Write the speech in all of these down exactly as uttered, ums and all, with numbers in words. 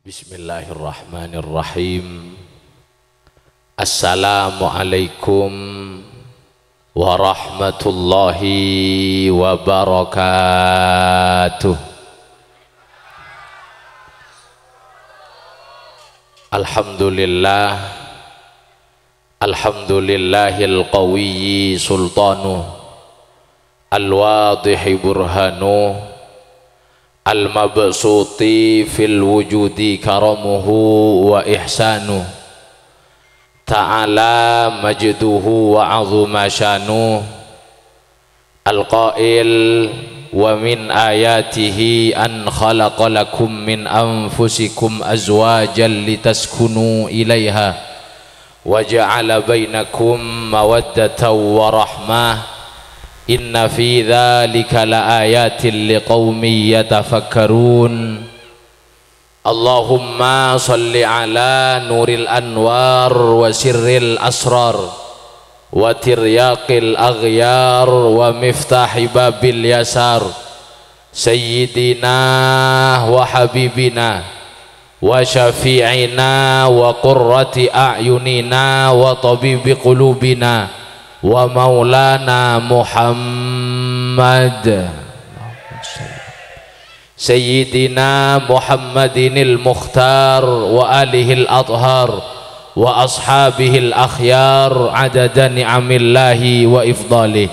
Bismillahirrahmanirrahim. Assalamualaikum warahmatullahi wabarakatuh. Alhamdulillah. Alhamdulillahil qawiyyi sultanuh, al-wadhihi burhanuh, al-mabsuti fil wujudi karamuhu wa ihsanuh, ta'ala majduhu wa 'azuma syanuh. Al-qail, "Wa min ayatihi an khalaqa lakum min anfusikum azwajan litaskunu ilaiha, wa ja'ala bainakum mawaddatan wa rahmah. Inna fi dzalika la ayatin liqaumin yatafakkarun." Allahumma shalli ala nuril anwar wa sirril asrar wa tiryaqil aghyar wa miftahi babil yasar, sayyidina wa habibina wa syafi'ina wa qurrati a'yunina wa tabibi qulubina wa maulana Muhammad. Sayyidina Muhammadinil Mukhtar wa alihil athhar wa ashabihil akhyar adada ni'amillahi wa ifdalih.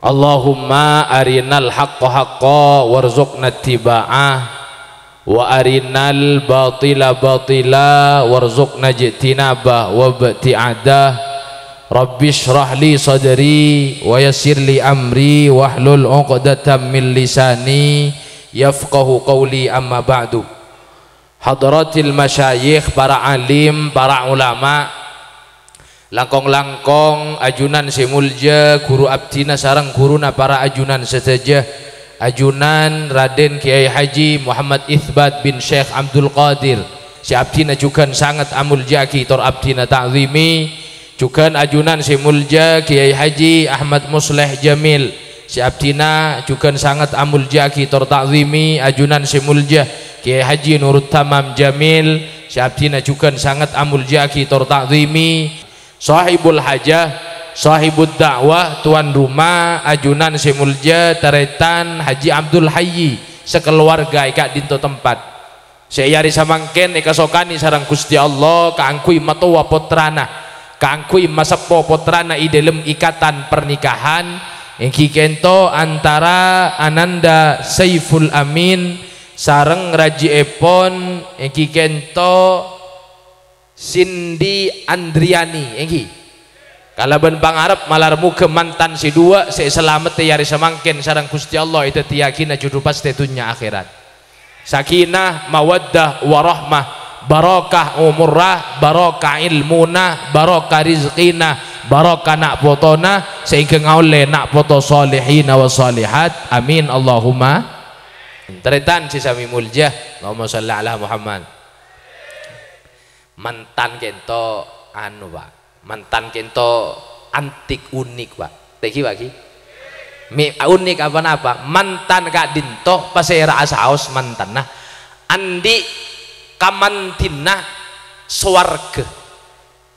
Allahumma arinal haqqa haqqa warzuqna ittiba'ah, wa arinal batila batila warzuqna ijtinabah wa ibti'adah. Rabbisyrah li sadri wa yassir li amri wahlul 'uqdatam min lisani yafqahu qawli, amma ba'du. Hadratil masyayikh, para alim, para ulama, langkong-langkong ajunan sè molja, ghuru abdhina sareng ghuruna para ajunan sadhâjâ, ajunan Raden Kiai Haji Muhammad Itsbat bin Syekh Abdul Qadir, sè abdhina jhughân sanget amolja'aghi tor abdhina ta'zimi, jhughân ajunan sè molja Kiai Haji Ahmad Musleh Jamil, sè abdhina jhughân sanget amolja'aghi tor ta'zimi, ajunan sè molja Kiai Haji Nurut Tamam Jamil, sè abdhina jhughân sanget amolja'aghi tor ta'zimi, Sohibul Hajah, Sohibud Da'wah, tuan rumah, ajunan sè molja, tarètan Haji Abdul Hayyi, sakalowarga è ka'dinto tempat. Sè è arè samangkèn èkasokanè sareng Ghustè Allah kaangghuy matowa pottrana, kaangghuy maseppo pottrana è dhâlem ikatan pernikahan, èngghi kènto antara Ananda Saiful Amin sareng rajhièpon, èngghi kènto Cindy Andriani, èngghi. Kalabân pangarep malar moghâ mantan sè duwâ' sè èsalamettè è arè samangkèn sareng Ghustè Allah èdhâddhiyâghinah jhudhu pastè dhunnya akhèrat. Sakinah, mawaddah, warahmah, barokah omorra, barokah ilmuna, barokah rizkina, barokah na' potona, saèngghâ ngaollè na' poto shalihina wa shalihat. Amin, Allahumma. Tarètan sè samè molja, Allahumma shalli ala Muhammad. Mantan kènto, anu, Pak. Mantan kènto antik, unik, Pak. Tèngghi, Pak, ghi? Mi-, unik apa-napa? Mantan ka'dinto pasèra'a saos mantanna. Andi' kamandhinna sowarghâ.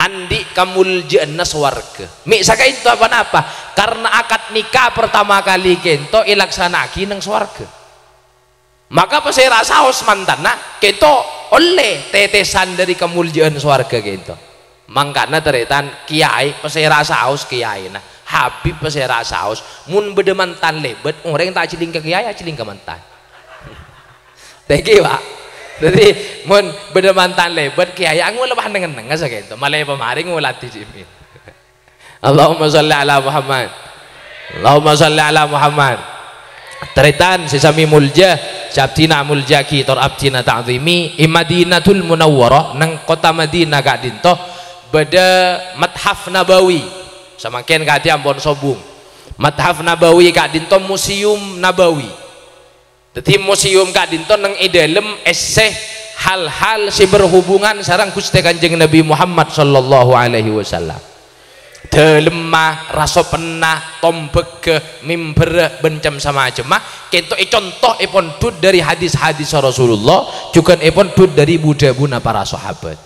Andi' kamoljâ'ânna sowarghâ. Mi' saka'ènto apa-napa? Karna akad nikah pertama kali kènto èlaksana'aghi neng sowarghâ. Maka pasèra saos mantanna, kènto ollè tètèsan dhâri kamoljâ'ân sowarghâ kènto. Mangkana tarètan kèyaè pasèra saos kèyaèna, habib pasèra saos, mon bâdâ mantan lèbât, orèng ta' ajhâling ka kèyaè, ajhâling ka mantan. Tèngghi, Pak. Dhâddhi, mon bâdâ mantan lèbât, kèyaè angghuna pas neng-ennengnga sakènto, malè pamarè ngolatè jhimè. Allahumma shalli ala Muhammad. Allahumma shalli ala Muhammad. Tarètan sè samè molja, sè abdhina amoljâ'aghi tor abdhina ta'zimi, è Madinatul Munawwarah, neng kottha Madinah ka'dinto, bâdâ Mathaf Nabawi. Samangkèn kadhi ampon sobung. Mathaf Nabawi ka'dinto Museum Nabawi. Dhâddhi, museum ka'dinto neng è dhâlem èssè hal-hal sè berhubungan sareng Ghustè Kanjeng Nabi Muhammad sallallahu alaihi wasallam. Dâlemma, rasopenna, tombhâghâ, mimbarra, bân cem-samacemma, kento èconto, èpondhut dâri hadis-hadis Rasulullah, jhughân èpondhut dâri bu-dhâbuna para sahabat.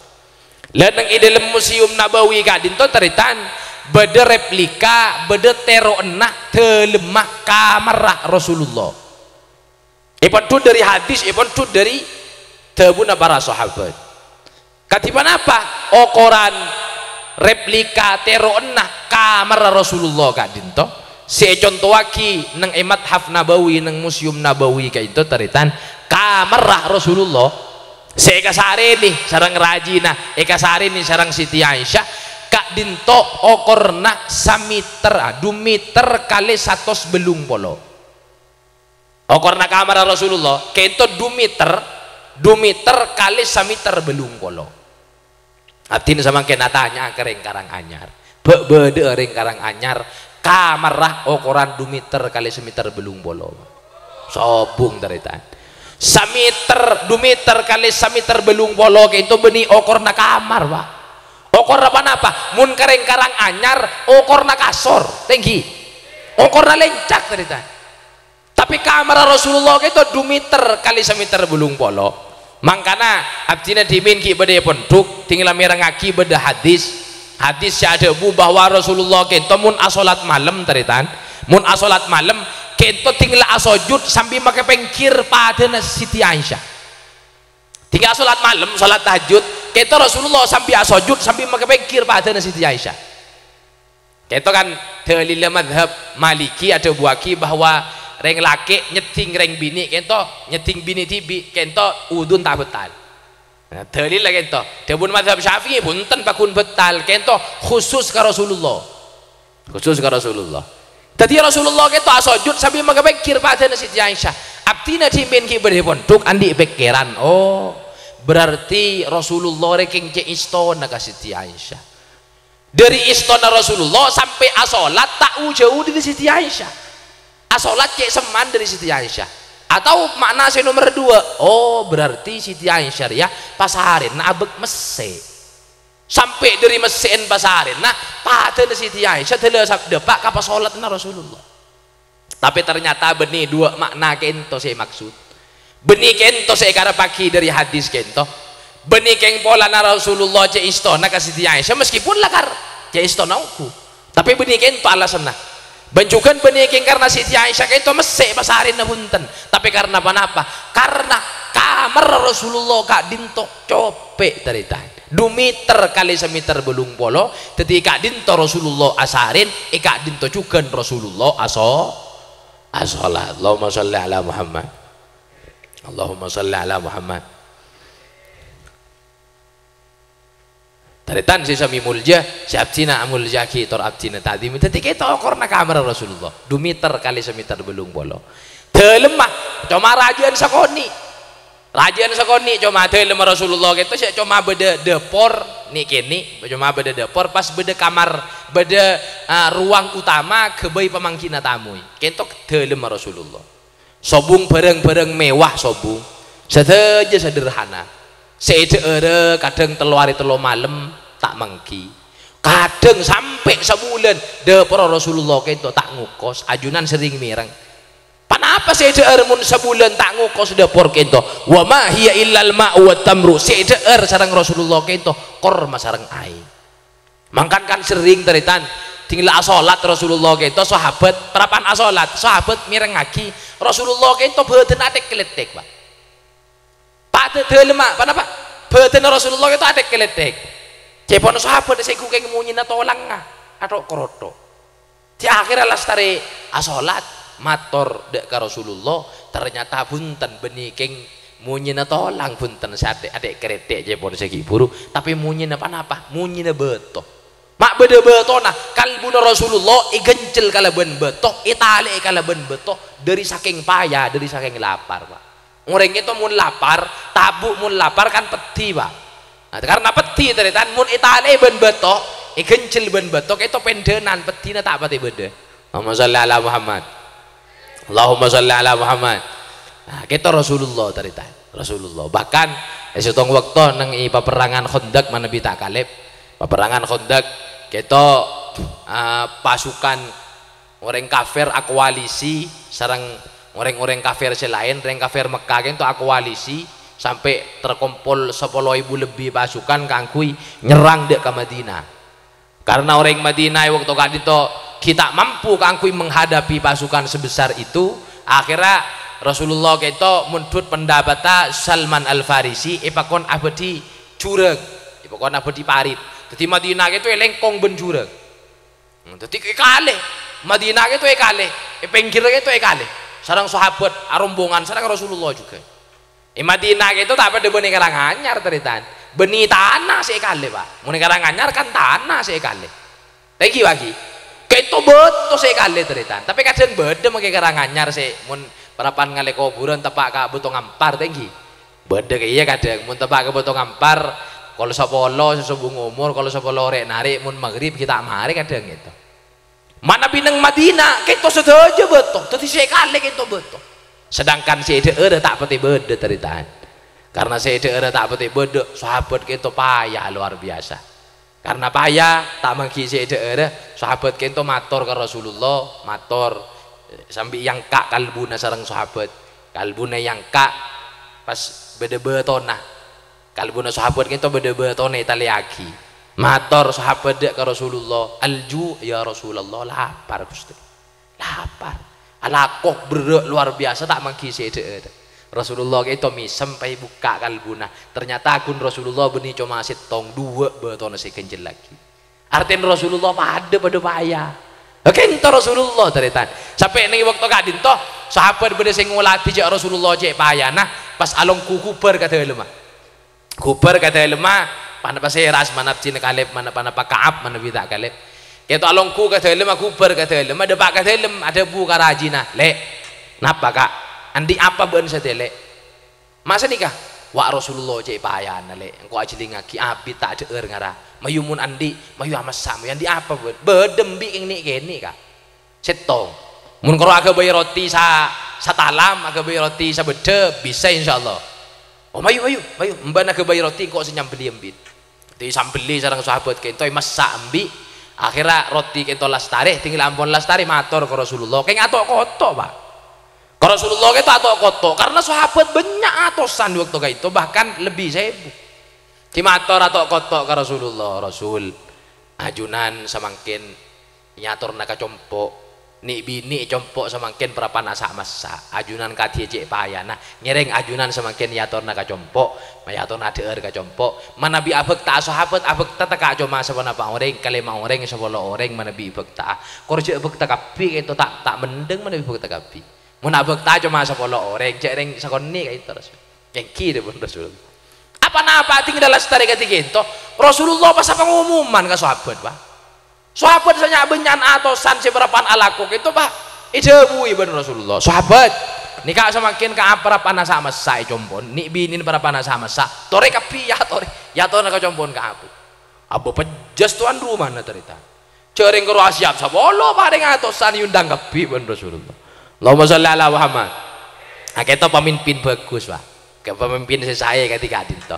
La neng è dâlem Museum Nabawi ka'dinto, tarètan, bâdâ replika, bâdâ tèro'na dâlemma kamarra Rasulullah. Èpondhut dâri hadis, èpondhut dâri dhâbuna para sahabat. Kadhi ponapa okoran replika tèro'na kamarra Rasulullah ka'dinto? Sè ècontowaghi neng è Madhaf Nabawi, neng Museum Nabawi ka'dinto, tarètan, kamarra Rasulullah. Sè èkasarènè sareng rajina, èkasarènè sareng Siti Aisyah, ka'dinto okorna samèter, a, du mèter kalè satos bâllung polo. Okorna kamarra Rasulullah, kento du mèter, du mèter kalè samèter bâllung polo. Abdhina samangkèn atanya'a ka rèng Karanganyar. Bâ', bâdâ'â rèng Karanganyar, kamarra okoran du mèter kalè samèter bâllung polo. Sobung, tarètan. Samèter, du mèter kalè samèter bâllung polo kento bânnè okorna kamar, Pak. Okorra ponapa? Mon ka rèng Karanganyar, okorna kasor, tèngghi. Okorna lèncak, tarètan. Tapè kamarra Rasulullah kento du mèter kalè samèter bâllung polo. Mangkana, abdhina dhimèn ghi' bâdâ è pondhuk, dhing la mèrengngaghi bâdâ hadis. Hadis sè adhâbu bahwa Rasulullah kento mon asolat malem, tarètan, mon asolat malem, kento dhing la asojud sambi makè pèngghir padâna Siti Aisyah. Dhing asolat malem, solat tahajud, kento Rasulullah sambi asojud sambi makè pèngghir padâna Siti Aisyah. Kento kan dalilla madhab Maliki adhâbuwaghi bahwa rèng lakè' nyeddhing rèng binè' kento, nyeddhing binè' dhibi' kento udhun ta' bettal. Nah, dalilla kento. Dhâbuna madhab Syafi'i, bhunten, pagghun bettal, kento khusus ka Rasulullah. Khusus ka Rasulullah. Dhâddhi Rasulullah kento asojud sambi makè pèngghir padâna Siti Aisyah. Abdhina dhimèn ghi' bâdâ è pondhuk andi' pèkkèran. Oh, berarti Rasulullah rè kèng cè' èstona ka Siti Aisyah. Dâri èstona Rasulullah sampè' asolat ta' u-jâu dâri Siti Aisyah. Asolat cè' semman dâri Siti Aisyah. Atau ma'na sè nomer duwâ', oh, berarti Siti Aisyah rèya pasarèna abâk messè'. Sampè' dâri messè'en pasarèna padâna Siti Aisyah dâla sab-, dâpa' ka pasolatanna Rasulullah. Tapè ternyata bânnè duwâ' ma'na kento sè èmaksud. Bânnè kento sè èkarebbhâghi dâri hadis kento. Bânnè kèng polana Rasulullah cè' èstona ka Siti Aisyah, meskipun lakar cè' èstona ongghu. Tapè bânnè kento alasanna. Bân jhughân bânnè kèng karna Siti Aisyah kento messè' pasarèna bhunten. Tapè karna ponapa? Karna kamarra Rasulullah ka'dinto copè', tarètan. Du mèter kalè samèter bâllung polo, dhâddhi è ka'dinto Rasulullah asarèn, è ka'dinto jhughân Rasulullah aso-, asolat. Allahumma shalli ala Muhammad. Allahumma shalli ala Muhammad. Tarètan sè samè molja, sè abdhina amolja'aghi tor abdhina ta'dhimi. Dhâddhi kento okorna kamarra Rasulullah, du mèter kalè samèter bâllung polo. Dâlemma coma rajâ'ân sakonè'. Rajâ'ân sakonè' coma dâlemma Rasulullah kento sè coma bâdâ dâpor nè'-kènè', coma bâdâ dâpor, pas bâdâ kamar, bâdâ, ah, ruang utama ghâbây pamangghi'na tamoy. Kento dâlemma Rasulullah. Sobung bhârâng-bhârâng mewah sobung. Sadhâjâ sederhana. Sè èdhâ'ârâ kadhâng tello arè tello malem ta' mangghi. Kadhâng sampè' sabulân dâporra Rasulullah kento ta' ngokos. Ajunan serrèng mèreng. Ponapa sè èdhâ'âr mon sabulân ta' ngokos dâpor kento? "Wa ma hiya illal ma'u wat tamru." Sè èdhâ'âr sareng Rasulullah kento korma sareng aèng. Mangkan kan serrèng, tarètan, dhing la asolat Rasulullah kento, sahabat, parappa'na asolat, sahabat mèrengngaghi Rasulullah kento bhâdhânna atek-keletek, Pak. Padâ dâlemma, ponapa? Bhâdhânna Rasulullah kento atek-keletek. Cèpon sahabat sè ghukèng monyèna tolangnga, atho'-korotho'. Di akhèrra lastarè asolat, mator dâ' ka Rasulullah, ternyata bhunten bânnè kèng monyèna tolang bhunten sè atek-, atek-keletek cèpon sè ghi' buru, tapè monyèna ponapa? Monyèna bâto. Ma' bâdâ bâtona, kalbuna Rasulullah èghâncel kalabân bâto, ètalè'è kalabân bâto, dâri sakèng paya, dâri sakèng lapar, Pak. Orèng kento mon lapar, tabu' mon lapar kan peddhi, Pak. Nah, karna peddhi, tarètan, mon ètalè'è bân bâto, èghâncel bân bâto, kento pendhânan, peddhina ta' patè bâdâ. Allahumma shalli ala Muhammad. Allahumma shalli ala Muhammad. Nah, kento Rasulullah, tarètan. Rasulullah. Bahkan, è sèttong bâkto neng è paperrangan Khandaq manabi ta' kalèp. Paperrangan Khandaq, kento eh, pasukan orèng kafir akoalisi sareng orèng-orèng kafir sè laèn, orèng kafir Mekkah kento akoalisi sampè' terkompol sapolo èbu lebbi pasukan kaangghuy nyerrang dâ' ka Madinah. Karena orèng Madinah è bâkto ka'dinto ghi' ta' mampu kaangghuy menghadapi pasukan sebesar itu, akhirnya Rasulullah kento, menurut pendapatnya Salman Al-Farisi, èpakon abâdhi jurang, èpakon abâdhi parit. Dhâddhi Madinah kento èlèngkong bân jurang. Hmm, dhâddhi èkalè. Madinah kento èkalè. È pèngghir kento èkalè. Sareng sahabat, arombongan sareng Rasulullah juga. È Madinah kento ta' padâ bânnè Karanganyar, tarètan. Bânnè tana sè èkalè, Pak. Mon è Karanganyar kan tana sè èkalè. Ta' ènggi, Pak, ghi? Kento bâto sè èkalè, tarètan. Tapè kadhâng bâdâ mangkè Karanganyar sè mon parappa'na ngalè kobhurân teppa' ka Bâto Ngampar, ta' ènggi? Bâdâ kèya kadhâng, mon teppa' ka Bâto Ngampar, kol sapolo sè sobung omor, kol sapolo rè'-narè', mon maghrib ghi' ta' marè kadhâng kento. Manabi neng Madinah, kento sadhâjâ bâto, dhâddhi sè èkalè kento bâto. Sedangkan sè è dhâ'ârâ ta' patè bâdâ, tarètan. Karena sè è dhâ'ârâ ta' patè bâdâ, sahabat kento paya luar biasa. Karena paya, ta' mangghi sè è dhâ'ârâ, sahabat kento mator ka Rasulullah, mator, eh, sambi èyangka' kalbuna sareng sahabat. Kalbuna èyangka', pas bâdâ bâtona. Kalbuna sahabat kento bâdâ bâtona ètalèyaghi. Mator sahabat dâ' ka Rasulullah, "Al-ju', ya Rasulullah, lapar, Ghustè." Lapar. Alako berrâ' luar biasa, ta' mangghi sè è dhâ'ârâ. Rasulullah kento mèsem, pas èbukka' kalbuna. Ternyata ghun Rasulullah bânnè coma sèttong, duwâ' bâtona sè èghânjhellaghi. Artèna Rasulullah padâ, padâ paya. Kento Rasulullah, tarètan. Sampè' neng bâkto ka'dinto, sahabat bâdâ sè ngolatè jâ' Rasulullah cè' payana, pas alongghu ghubâr ka dâlemma. Ghubâr ka dâlemma, pana pasèra, mana abdhina Kalèb, mana, pana pa Ka'ab, mana bhidhâ Kalèb. Kento alongghu ka dâlemma, ghubâr ka dâlemma, dâpa' ka dâlem, adhâbu ka rajina, "Lè', napa, Ka'? Andi' apa bâ'na satèya, Lè'?" "Ma' sanèka?" "Wa' Rasulullah cè' payana, Lè'. Engko' ajhellingngaghi, abit ta' dhâ'âr ngara. Mayu mon andi', mayu amassa, mayu andi' apa bâ'na?" "Bâdâ embi' kèng nè'-kènè', Ka'." Sèttong. Mon karo aghâbây roti sa-, satalam, aghâbây roti sabâddhâ, bisa insyaallah. "Oh, mayu, mayu, mayu. Embâ'na aghâbây roti, engko' sè nyambelli embi'." Èsambelli sareng sahabat kento, èmassa embi'. Akhèrra roti kento lastarè, dingghâl ampon lastarè, mator ka Rasulullah. Kèng ato'-koto', Pak. Ka Rasulullah kento ato'-koto', karena sahabat bânnya' atosan è bâkto ka'dinto, bahkan lebbi saèbu. Dimator ato'-koto' ka Rasulullah, "Rasul, ajunan samangkèn èyatorana ka compo', nè'-binè' è compo' samangkèn parappa'na sa'-massa'. Ajunan kadhiyâ cè' payana, ngèrèng ajunan samangkèn èyatorana ka compo', mayatorana dhâ'âr ka compo'. Manabi abhâkta'a sahabat, abhâkta tekka' coma saponapa orèng, kalèma orèng, sapolo orèng manabi èbhâkta'a. Kor jhâ' bhâkta kabbhi kento, ta', ta' mendhâng manabi bhâkta kabbhi. Mon abhâkta coma sapolo orèng, jhâ' rèng sakonè' ka'dinto, Rasul." Ènggi, dhâbuna Rasulullah. Apa-napa dingghâl lastarè kadhi kento, Rasulullah pas apangomoman ka sahabat, Pak. Sahabat sè nya'-bânnya'an atosan sè parappa'na alako kento, Pak. Èdhâbuwi bân Rasulullah, "Sahabat, nèka samangkèn Ka'ab parappa'na sa'-massa' è compo'na, nè'-binèna parappa'na sa'-massa'. Torè kabbhi, èyatorè, èyatorana ka compo'na Ka'ab." Abâ pejjhâs towan rumana, tarètan. Jhâ' rèng karo asiyap sapolo, parèng atosan èondhâng kabbhi bân Rasulullah. Allahumma shalli ala Muhammad. Nah, kento pamimpin bhâghus, Pak. Kè pamimpin sè saè kadhi ka'dinto.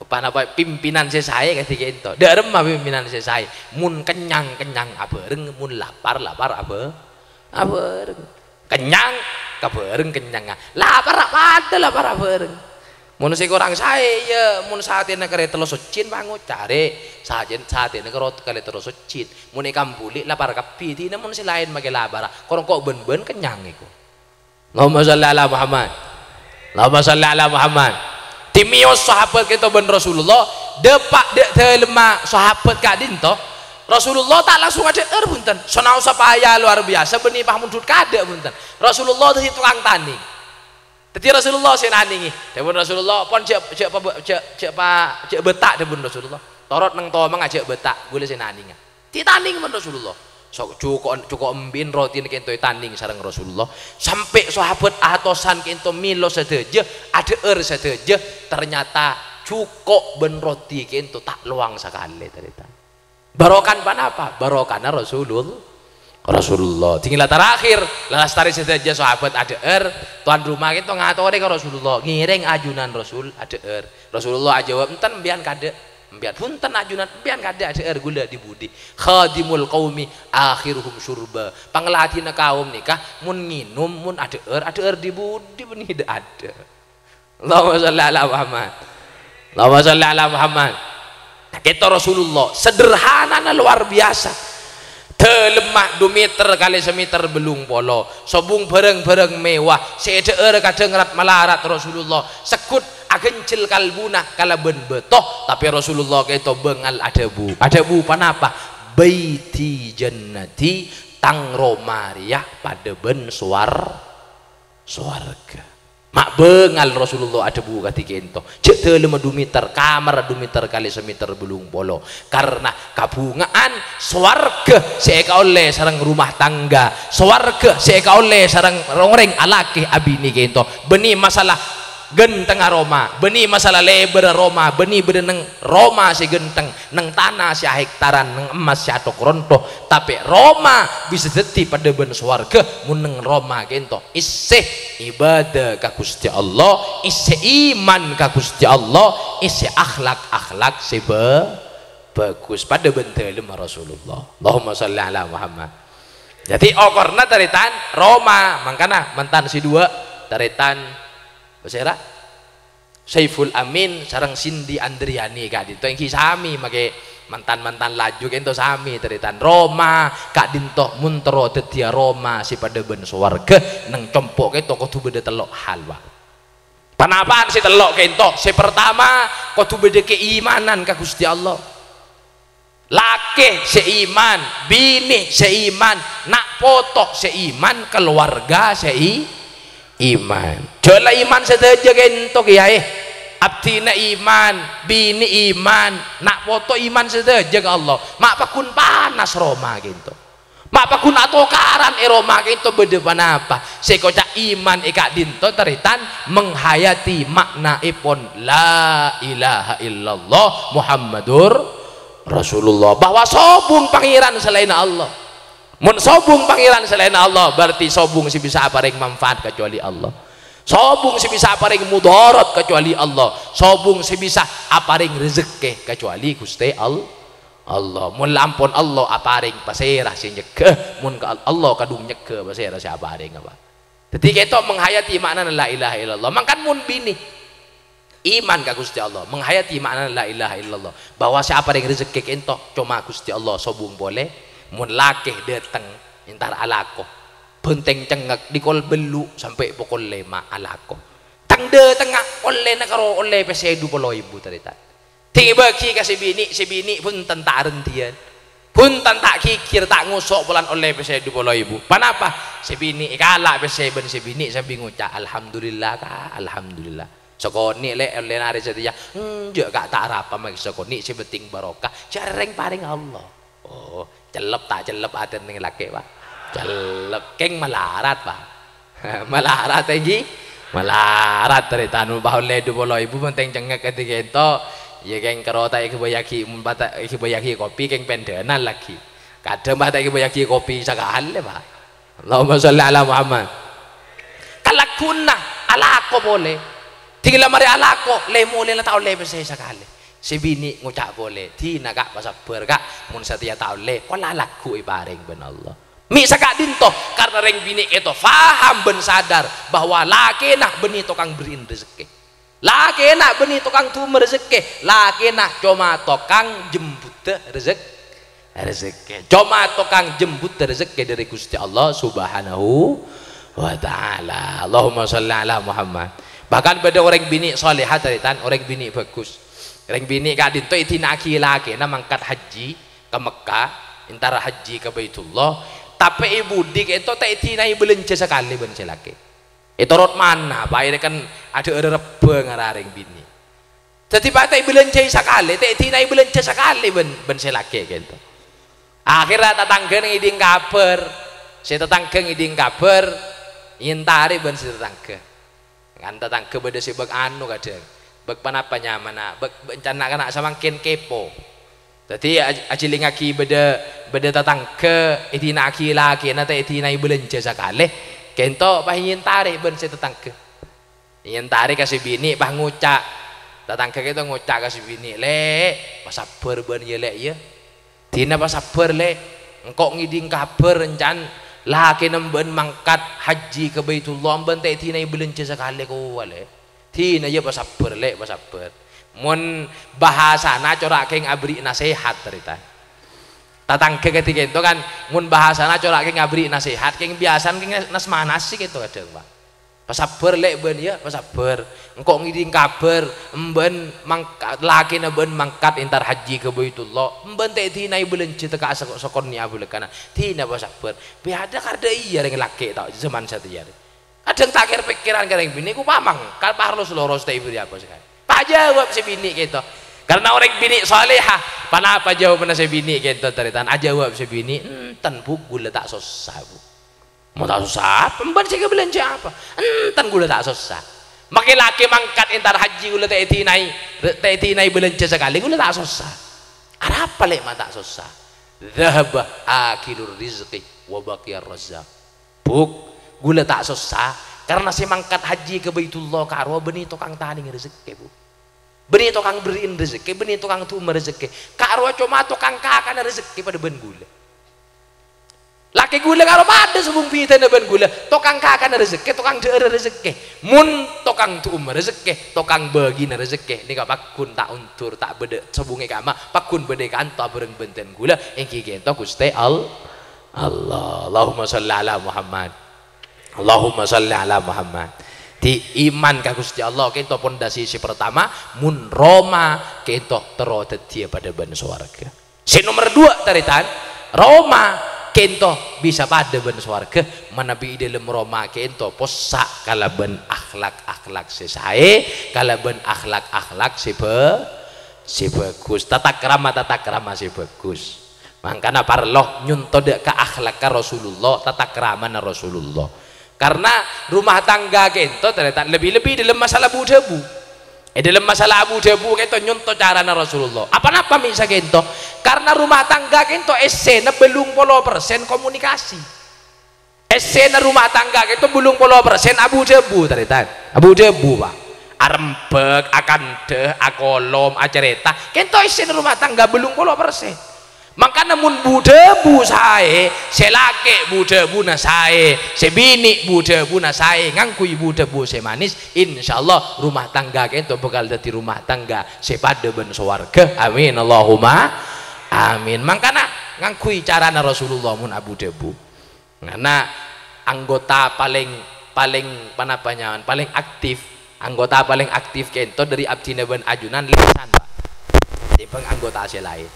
Panapa pimpinan sè saè kadhi ka'dinto. Dhâ' remma pimpinan sè saè. Mon kennyang, kennyang abhâreng, mon lapar, lapar abhâ-, abhâreng. Kennyang, kabhâreng kennyanga. Lapar, padâ lapar abhâreng. Mon sè korang saè, iyâ, mon satèna karè tello soccèn, pangocarè. Sajân-, satèna karo-, karè tello soccèn. Mon èkambhuli, lapar kabbhi. Dina mon sè laèn makè lapara. Kor engko' bân-bân kennyang èko. Allahumma shalli ala Muhammad. Allahumma shalli ala Muhammad. Dimèyos sahabat kento bân Rasulullah, dâpa' dâ' dâlemma sahabat ka'dinto. Rasulullah ta' langsung adhâ'âr, bhunten. Sanaossa paya lowar biyasa, bânnè pamondhut kaadâ', bhunten. Rasulullah dhâddhi tokang tanèng. Dhâddhi Rasulullah sè nanèngè. Dhâbuna Rasulullah, "Pon jhâ', jhâ' pa-, jhâ', jhâ' pa-, jhâ' bâta'," dhâbuna Rasulullah. "Torot neng tomangnga jhâ' bâta', ghulâ sè nanènga." Ditanèng bân Rasulullah. So-, jhuko'-, jhuko' embi'na rotina kento ètanèng sareng Rasulullah. Sampè' sahabat atosan kento mèlo sadhâjâ, adhâ'âr sadhâjâ, ternyata jhuko' bân roti kento ta' lowang sakalè, tarètan. Barokana ponapa? Barokana Rasulul-, Rasulullah. Dingghâl terakhir, lastarè sadhâjâ sahabat adhâ'âr, towan roma kento ngatorè ka Rasulullah, ngèrèng ajunan Rasul adhâ'âr. Rasulullah ajâwâb, "Enten, empèyan kaadâ'." Sampèyan, bhunten ajunan, sampèyan kadhi adhâ'âr ghulâ dhi-budhi. Khadimul qaumi akhiruhum syurba. Pangladhinna kaum nèka, mon ngènom, mon adhâ'âr, adhâ'âr dhi-budhi bânnè dâ'-adâ'. Allahumma shalli ala Muhammad. Allahumma shalli ala Muhammad. Nah, kèto Rasulullah, sederhanana luar biasa. Dâlemma du meter kalè sameter bâllung polo. Sobung bhârâng-bhârâng mewah. Sè èdhâ'âr kadhâng rat-malarat Rasulullah. Segghut aghânjhel kalbuna kalabân bâto. Tapè Rasulullah kèto bângal adhâbu. Adhâbu ponapa? "Baiti jannati, tang roma rèya padâ bân sowar-, sowarghâ." Ma' bângal Rasulullah adhâbu kadhi kènto. Jhâ' dâlemma du meter, kamarra du meter kalè sameter bâllung polo. Karna kabhunga'an sowarghâ sè èkaollè sareng rumah tangga, sowarghâ sè èkaollè sareng rèng-orèng alakè abinè kènto. Bânnè masalah ghântengnga roma, bânnè masalah lèbârrâ roma, bânnè bâdâ neng roma sè ghânteng, neng tana sè ahèktaran, neng emmas sè athok-ronthok. Tapè roma bisa dhâddhi padâ bân sowarghâ mon neng roma kènto. Èssè ibadah ka Ghustè Allah, èssè iman ka Ghustè Allah, èssè akhlak-akhlak sè bhâ-, bhâghus padâ bân dâlemma Rasulullah. Allahumma shalli ala Muhammad. Dhâddhi okorna tarètan roma, mangkana mantan sè duwâ' tarètan pasèra? Saiful Amin sareng Cindy Andriani ka'dinto èngghi samè makè mantan-mantan laju kènto samè tarètan. Roma ka'dinto mon terro dhâddhiyâ roma sè padâ bân sowarghâ neng compo' kèto kodhu bâdâ tello' hal, Pak. Ponapa'an sè tello' kènto? Sè partama, kodhu bâdâ keimanan ka Ghustè Allah. Lakè sè iman, binè sè iman, na' poto sè iman, kalowarga sè i-, iman. Jhâ' la iman sadhâjâ kènto, Kèyaè. Abdhina iman, binè iman, na' poto iman sadhâjâ ka Allah. Ma' pagghun panas roma kènto. Ma' pagghun atokaran è roma kènto bâdâ ponapa. Sè èkoca' iman è ka'dinto tarètan menghayati maknaèpon la ilaha illallah Muhammadur Rasulullah, bahwa sobung pangèran salaènna Allah. Mon sobung pangèran salaènna Allah, berarti sobung sè bisa aparèng manfaat kacuali Allah. Sobung sè bisa aparèng mudarat kacuali Allah. Sobung sè bisa aparèng rejekkè kacuali Ghustè All-, Allah. Mon la ampon Allah aparèng, pasèra sè nyegghâ? Mon ka-, Allah kadhung nyegghâ, pasèra sè aparèng, apa? Dhâddhi kèto menghayati maknana la ilaha illallah. Mangkana mon binè iman ka Ghustè Allah, menghayati maknana la ilaha illallah, bahwa sè aparèng rejekkè kènto coma Ghustè Allah, sobung polè. Mon lakè dâteng, entar alako. Bhântèng cengngek, dhikol bâllu' sampè' pokol lèma' alako. Tang dâtengnga ollèna karo ollè pèssè du polo èbu, tarètan. Dhing èbâghi ka sè binè, sè binè bhunten ta' arendhiyân. Bhunten ta' ghighir, ta' ngoso' polana ollè pèssè du polo èbu. Ponapa? Sè binè èkala' pèssè bân sè binè sambi ngoca', "Alhamdulillah, Ka', alhamdulillah." Sakonè', Lè', ollèna arè satèya. "Enjâ', Ka', ta' arapa, makè sakonè', sè penting barokah. Jhâ' rèng parèng Allah." Oh, cellep ta' cellep atèna neng lakè, Pak? Cellep. Kèng malarat, Pak. Malarat, èngghi? Malarat, tarètan, mon pas ollè du polo èbu, bhântèng cengngek kadhi kènto. Iyâ, kèng karo ta' èghâbâyyaghi, mon pas ta' èghâbâyyaghi kopi, kèng pendhânan laghi. Kadhâng pas ta' èghâbâyyaghi kopi sakalè, Pak. Allahumma sholli ala Muhammad. Kalagghuwânna alako polè. Dhing la marè alako, lè-molèna ta' ollè pèssè sakalè. Sè binè ngoca' polè, "Dina, Ka', pasabbhâr, Ka'. Mon satèya ta' ollè, pola lagghu' èparèng bân Allah." Mè' saka'dinto, karna rèng binè' kèto faham bân sadar bahwa lakèna bânnè tokang berri'in rejekkè. Lakèna bânnè tokang dhumma rejekkè. Lakèna coma tokang jembuddhâ rejek-, rejekkè. Coma tokang jembuddhâ rejekkè dâri Ghustè Allah Subhanahu wa Ta'ala. Allahumma sholli ala Muhammad. Bahkan bâdâ orèng binè' soleha, tarètan, orèng binè' bhâghus. Rèng binè' ka'dinto èdina'aghi lakèna mangkat hajji ka Mekkah, entara hajji ka Baitullah, tapè è budi kèto ta' èdinaè bâlânjhâ sakalè bân sè lakè. Ètorot mana, Pak, arè kan adhâ'âr rebbhâ ngara rèng binè'. Dhâddhi, Pak, ta' èbâlânjhâi sakalè, ta' èdinaè bâlânjhâ sakalè bân, bân sè lakè kèto. Akhèrra tatangghâna ngèdhing kabhâr, sè tatangghâ ngèdhing kabhâr, èntarè bân sè tatangghâ. Kan tatangghâ bâdâ sè bâk anu kadhâng. Bâk ponapa nyamana? Bâk, bâk can-, na'-kana' samangkèn kepo. Dhâddhi aj-, ajhilingngaghi bâdâ, bâdâ tatangghâ, èdina'aghi lakèna ta' èdinaè bâlânjhâ sakalè. Kènto pas èntarè bân sè tatangghâ. Èntarè ka sè binè' pas ngoca', Tatangghâ kèto ngoca' ka sè binè', "Lè', pasabbhâr bâ'na yâ, Lè', yâ. Dina pasabbhâr, Lè'. Engko' ngèdhing kabhâr, ènca'na lakèna bâ'na mangkat hajji ka Baitullah, bâ'na ta' èdinaè bâlânjhâ sakalè kowa, Lè'. Dina yâ pasabbhâr, Lè', pasabbhâr." Mon bhâsana cora' kèng aberri' nasèhat, tarètan. Tatangghâ kadhi kèto kan, mon bhâsana cora' kèng aberri' nasèhat, kèng biyasana kèng nas-, nas-manasè kèto kadhâng, Pak. "Pasabbhâr, Lè', bâ'na yâ, pasabbhâr. Engko' ngèdhing kabhâr, bâ'na mangka-, lakèna bâ'na mangkat entar hajji ka Baitullah. Bâ'na ta' èdinaè bâlânjhâ tèka soko-, sokon nè' abâlâkana. Dina pasabbhâr." Bâdâ kardhâ iyâ rèng lakè' tao jhâman satèya rè. Kadhâng ta' kèr-pèkkèran ka rèng binè', ku pamangkat, parlo loros ta' èbâri' apa sakalè. Pajâwâb sè binè' kèto. Karna orèng binè' salèha. Ponapa jâwâbbhâna sè binè' kèto, tarètan? Ajâwâb sè binè', "Enten, Bu, ghulâ ta' sossa, Bu." "Mon ta' sossa, apa? Bâ'na sè èkabâlânjhâ apa?" "Enten, ghulâ ta' sossa. Makè lakè mangkat entar hajji ghulâ ta' èdinaè, ta' èdinaè bâlânjhâ sakalè, ghulâ ta' sossa." "Arapa, Lè', ma' ta' sossa?" "Dzahaba akilur rizqi wa baqiyar razzaq." "Bu, ghulâ ta' sossa, karna sè mangkat hajji ka Baitullah ka'rowa bânnè tokang tanèng rejekkè, Bu. Bânnè tokang berri'in rejekkè, bânnè tokang du'umma rejekkè. Ka'rowa coma tokang kakana rejekkè padâ bân ghulâ. Lakè ghulâ ka'rowa padâ sobung bhidhâna bân ghulâ, tokang kakana rejekkè, tokang dhâ'ârâ rejekkè. Mon tokang du'umma rejekkè, tokang bâgina rejekkè, nèka pagghun ta' ondur, ta' bâdâ sobungè ka'emma, pagghun bâdâ è kanto abhâreng bân dhân ghulâ, èngghi kèto Ghustè All-, Allah." Allahumma shalli ala Muhammad. Allahumma shalli ala Muhammad. Dhi, iman ka Ghustè Allah kèto pondasi sè partama, mon roma kèto terro dhâddhiyâ padâ bân sowarghâ. Sè nomer duwâ', tarètan, roma kèto bisa padâ bân sowarghâ manabi è dâlem roma kèto possa' kalabân akhlak-akhlak sè saè, kalabân akhlak-akhlak sè bhâ-, sè bhâghus, tatakrama-tatakrama sè bhâghus. Mangkana parlo nyontodhâ ka akhlakka Rasulullah, tatakramana Rasulullah. Karna rumah tangga kèto, tarètan, lebbi-lebbi dâlem masalah bu-dhâbu. È dâlem masalah abu-dhâbu kèto nyonto carana Rasulullah. Apa-napa mè' sakènto? Karna rumah tangga kèto èssèna bâllung polo persen komunikasi. Èssèna rumah tangga kèto bâllung polo persen abu-dhâbu, tarètan. Abu-dhâbu, Pak. Arembhâk, akandhâ, akolom, acarèta. Kèto èssèna rumah tangga bâllung polo persen. Mangkana mon bu-dhâbu saè, sè lakè bu-dhâbuna saè, sè binè' bu-dhâbuna saè, ngangghuy bu-dhâbu sè manis, insyaallah rumah tangga kèto bhâkal dhâddhi rumah tangga sè padâ bân sowarghâ. Amin, Allahumma amin. Mangkana ngangghuy carana Rasulullah mon abu-dhâbu. Karna anggota palèng, palèng ponapa nyaman, palèng aktif, anggota palèng aktif kèto dâri abdhina bân ajunan lèsan, Pak, ketimbang anggota sè laèn.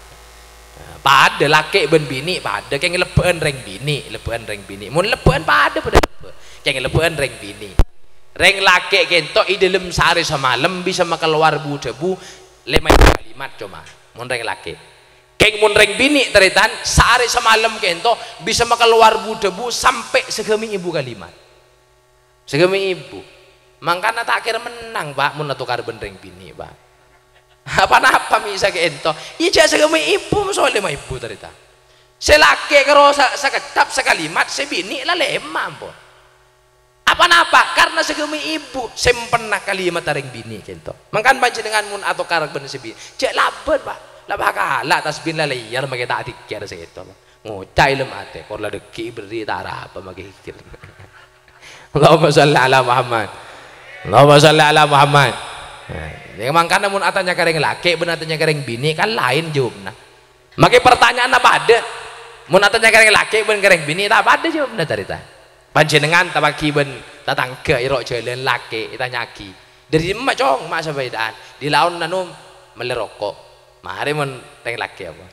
Nah, padâ lakè bân binè', padâ kèng lebbhâ'ân rèng binè', lebbhâ'ân rèng binè'. Mon lebbhâ'ân padâ, padâ lebbhâ-, kèng lebbhâ'ân rèng binè'. Rèng lakè kèto è dâlem saarè samalem bisa makalowar bu-dhâbu lèma èbu kalimat coma, mon rèng lakè. Kèng mon rèng binè', tarètan, saarè samalem kèto bisa makalowar bu-dhâbu sampè' saghâmè' èbu kalimat. Saghâmè' èbu. Mangkana ta' kèra mennang, Pak, mon atokar bân rèng binè', Pak. Apa-napa mè' sakènto? Iyâ, jhâ' saghâmè' èbu, maso' lèma èbu, tarètan. Sè lakè karo sa-, sakecap, sakalimat, sè binè' la lèma, ampon. Apa-napa? Karna saghâmè' èbu, sèmpenna kalimatta rèng binè' kèto. Mangkana panjhennengngan mon atokar bân sè binè', jhâ' labât, Pak. La pakala tasbih la lèyar makè ta' dikir sè kèto, Pak. Ngoca' è dâlem atè, "Kor la dhâggi' berri' ta' arapa makè dikir." Allahumma shalli ala Muhammad. Allahumma shalli ala Muhammad. Nah, iyâ mangkana mon atanya ka rèng lakè bân atanya ka rèng binè' kan laèn jâwâbbhâ. Makè partanya'anna padâ. Mon atanya ka rèng lakè bân ka rèng binè' ta' padâ jâwâbbhâ, tarètan. Panjhennengngan tapaghi bân tatangghâ è ro' jhâlân lakè ètanya'aghi, "Dâri dimma, Cong, ma' sapèdaan?" "Dâri laonna, Nom, mellè roko'." Marè mon rèng lakè apa?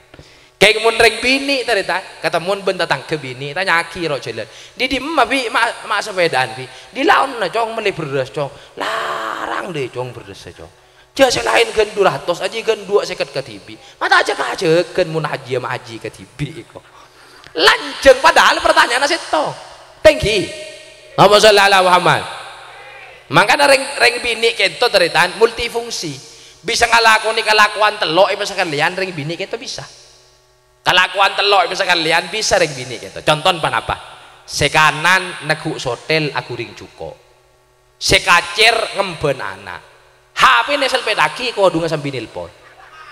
Kèng mon rèng binè', tarètan, katemmon bân tatangghâ binè', ètanya'aghi è ro' jhâlân, "Dâri dimma, Bi', ma', ma' sapèdaan, Bi'?" "Dâri laonna, Cong, mellè bherrâs, Cong." "Larang, lè, Cong, bherrâssa, Cong." Jhâ' sè laèn ghân du ratos, ajiyâ ghân duwâ' sèket kadhibi'. Ma' ta' ajhâk-ajhâghân mon hajiyâ ma' haji kadhibi' èko. Lanjhâng padahal partanya'anna sèttong. Tèngghi. Allahumma shalli ala Muhammad. Mangkana rèng, rèng binè' kèto, tarètan, multifungsi. Bisa ngalakonè kalakowan tello' èpasakalèyan, rèng binè' kèto bisa. Kalakowan tello' èpasakalèyan bisa rèng binè' kèto. Contona ponapa? Sè kanan neggu' sotel aghuring jhuko'. Sè kacèr ngembhân ana'. HP-na èsèlpèttaghi, kodhungnga sambi nelpon.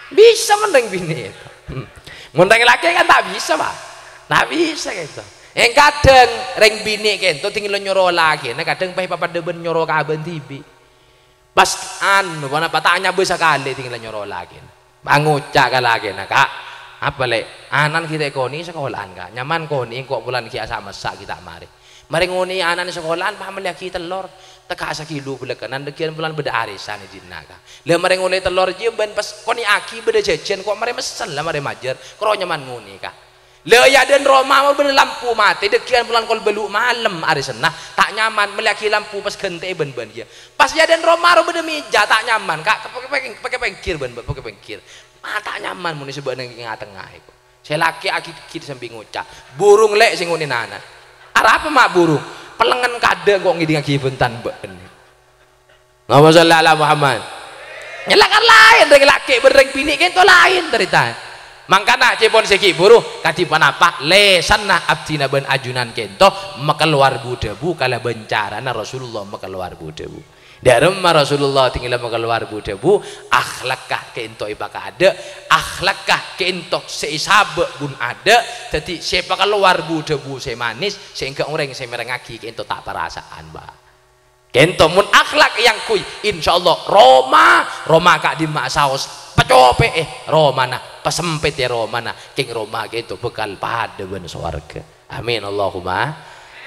Bisa mon rèng binè'. Hmm. Mon rèng lakè' kan ta' bisa, Pak. Ta' bisa kènto. Èng kadhâng rèng binè' kènto dingghâl nyoro lakèna, kadhâng pas èpapadâ bân nyoro ka abâ'na dhibi'. Pas anu, ponapa ta' nyabâ sakalè dingghâl nyoro lakèna. Pas ngoca' ka lakèna, "Ka', apa, Lè'? Ana'na ghi' ta' èkonè'è sakola'an, Ka'. Nyaman konè'è engko' polana ghi' asa-messa ghi' ta' marè." Marè ngonè'è ana'na sakola'an, pas mellèyaghi tellor. Tekka' sakilo bâlâkkanan, dhâgghiyân polana bâdâ arèsan è dinna', Ka'. La marè ngolè tellor jiyâ bân pas konè'aghi bâdâ jhâjhân, ko' marè messel la marè majâr. Karo nyaman ngonè'è, Ka'. La, è adâ'na roma bâdâ lampu matè, dhâgghiyân polana kol bâllu' malem arèsanna, ta' nyaman mellèyaghi lampu pas ghântè'è bân bâ'na jiyâ. Pas è adâ'na roma ro bâdâ mèja, ta' nyaman, Ka', pèkkè, pèkkè, pèkkè pèngghir bân, pèkkè pèngghir. Ah, ta' nyaman mon è sabâ'na tengnga-tengnga, ko'. Sè lakè' aghi'-ghi' sambi ngoca', "Burung, Lè', sè ngonè'è ana'." "Arapa ma' burung?" "Pellengngen kadâ' ko' ngèdingngaghi bhânten bâ'na." Allahumma shalli ala Muhammad. Nyellakar laèn, rèng lakè' bân rèng binè' kènto laèn tarètan. Mangkana, ca'èpon sè ghi' bhuru, kadhi ponapa lèsanna abdhina bân ajunan kènto makalowar bu-dhâbu kalabân carana Rasulullah makalowar bu-dhâbu. Dâ'remma Rasulullah dingghâl makalowar bu-dhâbu, akhlakka kènto èpakaadâ', akhlakka kènto sè èsabâ' bun adâ', dhâddhi sè èpakalowar bu-dhâbu sè manis, sehingga orèng sè mèrengngaghi kènto ta' parasa'an, Pak. Kènto mon akhlak èangghuy, insyaallah roma, roma ka'dimma'a saos, pacopè'è romana, pasempètè romana, kèng roma kènto bhâkal padâ bân sowarghâ. Amin, Allahumma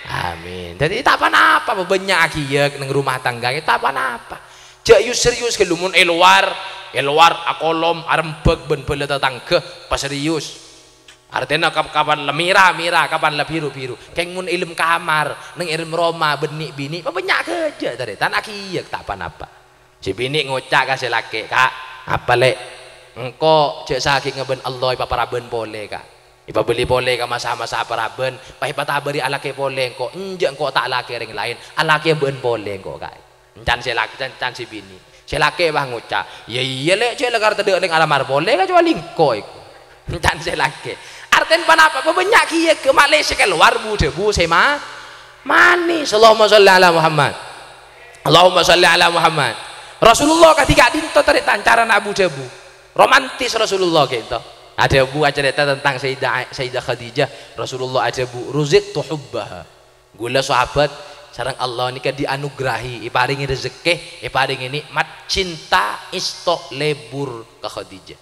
amin. Dhâddhi, ta' pa-napa, bânnya'aghi iyâ neng rumah tangga, ta' pa-napa. Jhâ' yus-serius ghâllu, mon è lowar, è lowar akolom, arembhâk bân bhâlâ tatangghâ, paserius. Artèna kap-, kapan la mèra-mèra, kapan la biru-biru. Kèng mon è dâlem kamar, neng è dâlem roma, bânnè binè, pabânnya' ghâjâ, tarètan, aghi iyâ, ta' pa-napa. Sè binè' ngoca' ka sè lakè', "Ka', apa, Lè'? Engko' jhâ' sakèngnga bân Allah èpaparabân polè, Ka'. Èpabelli polè ka masa-masa parabân, pas èpatabâri alakè polè engko'. Enjâ' engko' ta' alakè rèng laèn, alakè bâ'na polè engko', Ka'." Encan sè lak-, can, can sè binè'. Sè lakè' pas ngoca', "Iyâ, iyâ, Lè', jhâ' la kar tadâ' rèng alamar polè, kacobâli engko', èko." Encan sè lakè'. Artèna ponapa? Pabânnya'aghi iyâ, ghâ', ma' lè sè kalowar bu-dhâbu sè ma-, manis. Allahumma shalli ala Muhammad. Allahumma shalli ala Muhammad. Rasulullah kadhi ka'dinto tarètan carana abu-dhâbu. Romantis Rasulullah kènto. Adhâbu acarèta tentang Sayyidah, Sayyidah Khadijah. Rasulullah adhâbu, "Ruziqtu hubbaha." Ghulâ sahabat sareng Allah nèka dianugrahi, èparèngè rejekkè, èparèngè nè'mat, cinta, èsto, lebur ka Khadijah.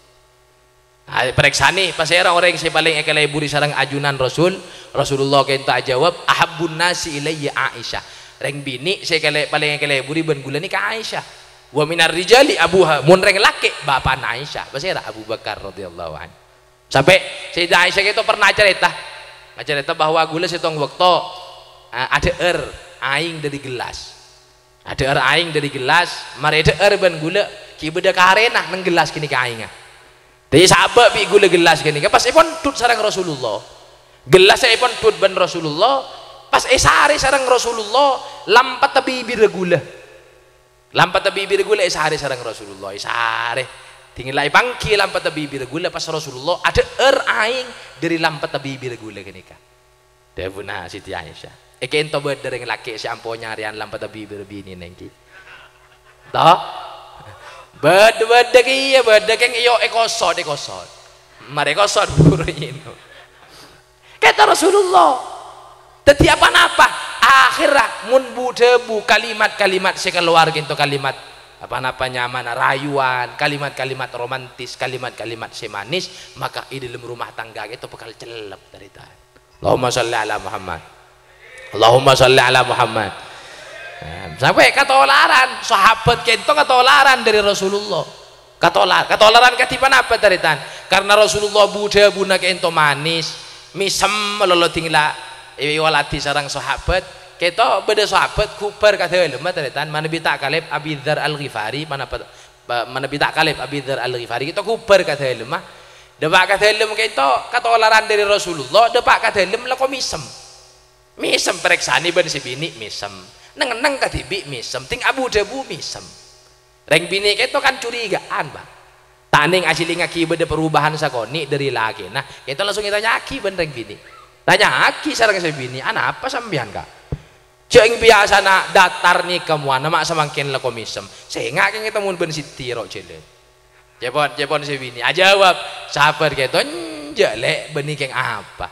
Ah, parèksanè, pasèra orèng sè palèng èkaleburi sareng ajunan Rasul? Rasulullah kènto ajâwâb, "Ahabbun nasi ilayya Aisyah." Rèng binè' sè kalè-, palèng èkaleburi bân ghulâ nèka Aisyah. "Wa minar rijali abuha." Mon rèng lakè', bapa'na Aisyah. Pasèra? Abu Bakar radhiyallahu anhu. Sampè' Sayyidah Aisyah kènto pernah acarèta. Acarèta bahwa ghulâ sèttong bâkto, a-, adhâ'âr aèng dâri gellas. Adhâ'âr aèng dâri gellas, marè èdhâ'âr bân ghulâ, ghi' bâdâ karèna neng gellas ghânèka aèngnga. Dâddhi sabâ' bi' ghulâ gellas ghânèka, pas èpondhut sareng Rasulullah. Gellas èpondhut bân Rasulullah, pas èsarè sareng Rasulullah, lampetta bibirra ghulâ. Lampetta bibirra ghulâ èsarè sareng Rasulullah, èsarè. Dingghâl la èpangghi lampetta bibirra ghulâ, pas Rasulullah adhâ'âr aèng dâri lampetta bibirra ghulâ ghânèka. Dhâbuna Siti Aisyah, "Èkènto bâdâ rèng lakè' sè ampo nyarèyan lampetta bibirra binèna èngghi?" Toh? Bâdâ, bâdâ kèya, bâdâ kèng èyo-, èkosot, èkosot. Marè kosot buru ènèng. Kèto Rasulullah. Dâddhi apa-napa, akhèrra mon bu-dhâbu kalimat-kalimat sè kalowar kènto kalimat apa-napa nyamana rayuan, kalimat-kalimat romantis, kalimat-kalimat sè manis, maka è dâlem rumah tangga kèto bhâkal cellep tarètan. Allahumma shalli ala Muhammad. Allahumma shalli ala Muhammad. Nah, sampè' katolaran, sahabat kènto katolaran dâri Rasulullah. Katolar-, katolaran kadhi ponapa, tarètan? Karna Rasulullah bu-dhâbuna kènto manis, mèsem malolo dingghâl èwaladhi sareng sahabat. Kèto bâdâ sahabat ghubâr ka dâlemma, tarètan, manabi ta' kalèp Abi Dzar Al-Ghifari, manapa, pa-, manabi ta' kalèp Abi Dzar Al-Ghifari, kèto ghubâr ka dâlemma. Dâpa' ka dâlem kèto katolaran dâri Rasulullah, dâpa' ka dâlem lako mèsem. Mèsem, parèksanè bân sè binè' mèsem. Neng-enneng kadhibi' mèsem, ding abu-dhâbu mèsem. Rèng binè' kèto kan curiga'an, Pak. Ta' nèng ajhâlingngaghi bâdâ perubahan sakonè' dâri lakèna, kèto langsung ètanya'aghi bân rèng binè'. Tanya'aghi sareng sè binè', "Anapa sampèyan, Ka'?" Jhâ' èng biyasana datar nèka mowana ma' samangkèn lako mèsem. Sènga' kèng ètemmo bân Siti ro' jhâlân. Cèpon, cèpon sè binè'. Ajâwâb, sabbhâr kèto, "Enjâ', Lè', bânnè kèng apa?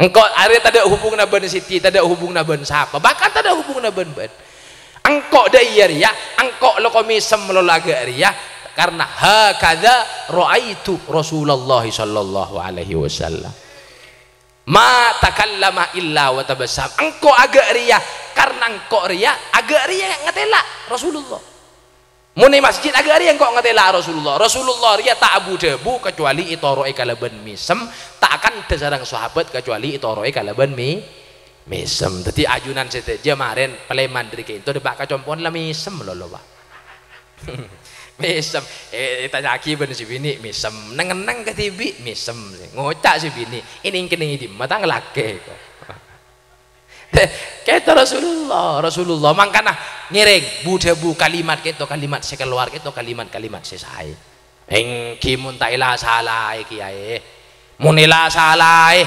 Engko' arèya tadâ' hubunganna bân Siti, tadâ' hubunganna bân sapa, bahkan tadâ' hubunganna bân bâ'na. Engko' dâ' iyâ rèya, engko' lako mèsem lolo aghâ' rèya, karena hakadza ra'aitu Rasulullah sallallahu alaihi wasallam. Ma takallama illa wa tabassam." Engko' aghâ' rèya, karena engko' rèya, aghâ' rèya ngatela' Rasulullah. Mon è masjid aghâ' rèya engko' ngatela' Rasulullah. Rasulullah rèya ta' abu-dhâbu kacuali ètoro'è kalabân mèsem, ta' akanta sareng sahabat kacuali ètoro'è kalabân mè-, mèsem. Dhâddhi ajunan sadhâjâ marèn palèman dhâri kènto dâpa' ka compo'na la mèsem lolo, Pak. Mèsem. Eh, ètanya'aghi bân sè binè', mèsem. Neng-enneng kadhibi', mèsem. Ngoca' sè binè', "Ènèng-kennèng è dimma tang lakè' ko'?" Kèto Rasulullah, Rasulullah mangkana ngèrèng bu-dhâbu kalimat kèto, kalimat sè kalowar kèto, kalimat-kalimat sè saè. Èngghi mon ta' èla-salaè, Kèyaè. Mon èla-salaè,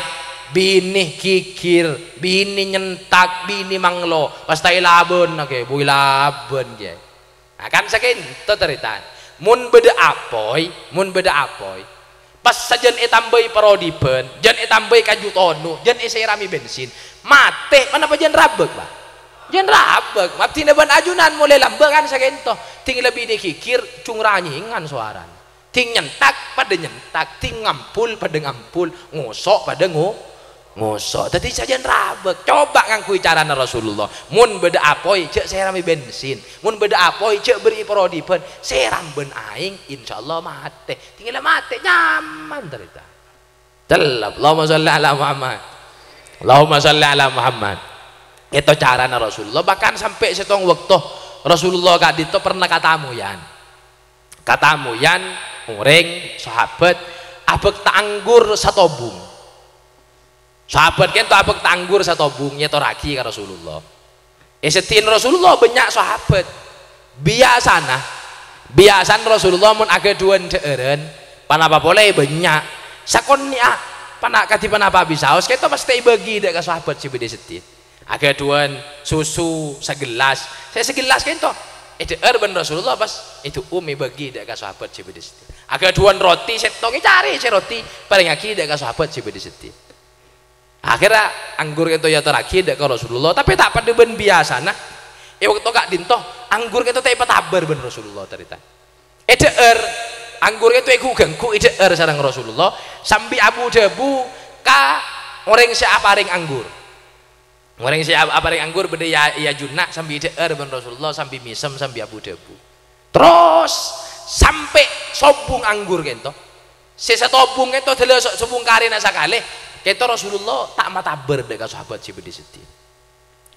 binè ghighir, binè nyentak, binè manglo, pas ta' èlabân, Kè, bu èlabân, Kèyaè. Nah, kan sakènto tarètan. Mon bâdâ apoy, mon bâdâ apoy, pas sajân ètambâi parodiban, jân ètambâi kaju tono', jân èsèramè bensin, matè, ponapa jân rabâk, Pak? Jân rabâk. Abdhina bân ajunan molaè lambâ' kan sakènto. Dhing la binè ghighir, cungranyèngan sowarana. Dhing nyentak, padâ nyentak. Dhing ngampul, padâ ngampul. Ngoso', padâ ngo-, ngoso'. Dhâddhi sajân rabâk. Coba ngangghuy carana Rasulullah. Mon bâdâ apoy, jhâ' sèramè bensin. Mon bâdâ apoy, jhâ' bâri'i parodiban. Sèram bân aèng, insyaallah matè. Dhing la matè, nyaman tarètan. Cellep. Allahumma sholli ala Muhammad. Allahumma sholli ala Muhammad. Kèto carana Rasulullah. Bahkan sampè' sèttong bâkto Rasulullah ka'dinto pernah katamoyan. Katamoyan orèng, sahabat, abhâkta anggur satobung. Sahabat kènto abhâkta anggur satobung, nyètorraghi ka Rasulullah. È seddi'na Rasulullah bânnya' sahabat. Biyasana, biyasana Rasulullah mon aghâdhuwân dhâ'ârân, ponapa polè bânnya'. Sakonè'a, pana-, kadhi ponapa bisaos, kèto pastè èbâgi dâ' ka sahabat sè bâdâ è seddi. Aghâdhuwân susu sagellas. Sè sagellas kènto èdhâ'âr bân Rasulullah pas èdu'um èbâgi dâ' ka sahabat sè bâdâ sèddi. Aghâdhuwân roti sèttong ècarè sè roti parèngaghi dâ' ka sahabat sè bâdâ sèddi. Akhèrra anggur kènto èatorraghi dâ' ka Rasulullah, tapè ta' padâ bân biyasana. È bâkto ka'dinto, anggur kènto ta' èpatabâr bân Rasulullah, tarètan. Èdhâ'âr, anggur kènto èghu-ghânggu èdhâ'âr sareng Rasulullah, sambi abu-dhâbu ka orèng sè aparèng anggur. Orèng sè ap-, aparèng anggur bâdâ è a-, è ajunna sambi èdhâ'âr bân Rasulullah, sambi mèsem, sambi abu-dhâbu. Terros sampè' sobung anggur kènto. Sè satobung kènto dâlâ so-, sobung karèna sakalè. Kènto Rasulullah ta' matabâr dâ' ka sahabat sè bâdâ sèddi.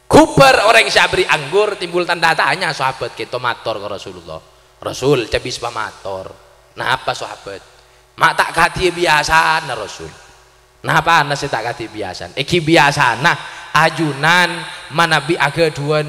Ghubâr orèng sè aberri' anggur, timbul tanda tanya sahabat kènto mator ka Rasulullah, "Rasul, cabis pamator." "Napa, sahabat?" "Ma' ta' kadhi biyasana, Rasul." "Napana sè ta' kadhi biyasana?" "Èngghi biyasana ajunan manabi aghâdhuwân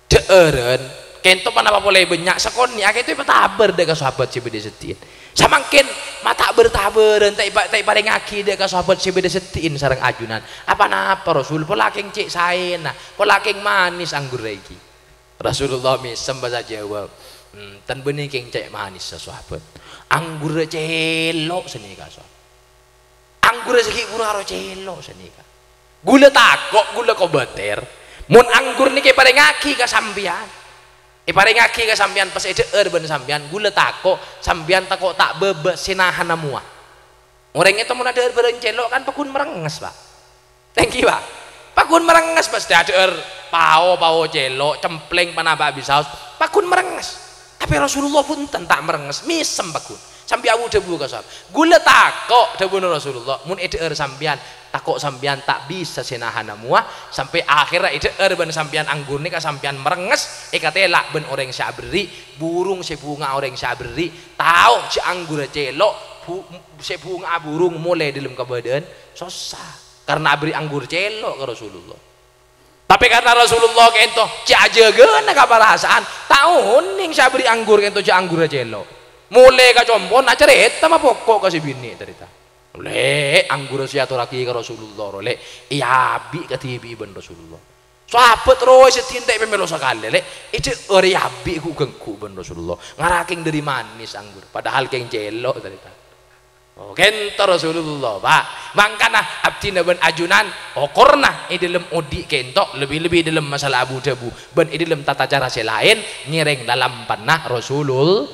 dhâ'ârân, kènto ponapa polè bânnya', sakonè'a kènto èpatabâr dâ' ka sahabat sè bâdâ sèddi'in. Samangkèn ma' ta' bâr-tabârân, ta' èpa-, ta' èparèngaghi dâ' ka sahabat sè bâdâ sèddi'in sareng ajunan. Apa napa, Rasul? Pola kèng cè' saèna, pola kèng manis anggurra èngghi." Rasulullah mèsem pas ajâwâb, "Enten bânnè kèng cè' manissa, sahabat. Anggurra cèlo' sanèka, sahabat. Anggurra sè ghi' bhuru aro cèlo' sanèka. Ghulâ tako', ghulâ kobâtèr. Mon anggur nèka èparèngaghi ka sampèyan, èparèngaghi ka sampèyan pas èdhâ'âr bân sampèyan, ghulâ tako' sampèyan tako' ta' bâbâ sè nahana mowa." Orèng kènto mon adhâ'âr bhârâng cèlo' kan paggun marengnges, Pak. Èngghi, Pak. Paggun marengnges, pastè adhâ'âr pao-pao cèlo', cempleng, ponapa bisaos, paggun marengnges. Tapè Rasulullah bhunten ta' marengnges, mèsem paggun. Sambi abu-dhâbu ka sahabat. "Ghulâ tako'," dhâbuna Rasulullah, "mon èdhâ'âr sampèyan, tako' sampèyan ta' bisa sè nahana mowa, sampè' akhèrra èdhâ'âr bân sampèyan anggur nèka sampèyan marengnges, èkatèla' bân orèng sè aberri', burung sè bhunga'a orèng sè aberri', tao jhâ' anggurra cèlo', bu-, sè bhunga'a burung molaè dâlem kabâdâ'ân sossa." Karna aberri' anggur cèlo' ka Rasulullah. Tapè karna Rasulullah kènto cè' ajâgâna kaparasaan, ta' onèng sè aberri' anggur kènto jhâ' anggurra cèlo'. Molaè ka compo'na acarèta mapoko' ka sè binè' tarètan. "Lè', anggurra sè èatorraghi ka Rasulullah, ro, Lè', èabi' kadhibi' bân Rasulullah." Tobat rowa sè dinta' pèmèlo sakalè, lè'. Èdhâ'âr èabi' ghu-ghângghu bân Rasulullah. Ngara kèng dhâri manis anggur, padahal kèng cèlo', tarètan. Oh, kènto Rasulullah, Pak. Mangkana abdhina bân ajunan okorna è dhâlem odi' kènto, lebbi-lebbi è dhâlem masalah abu-dhâbu, bân è dhâlem tata cara sè laèn, ngèrèng lalampanna Rasulul-,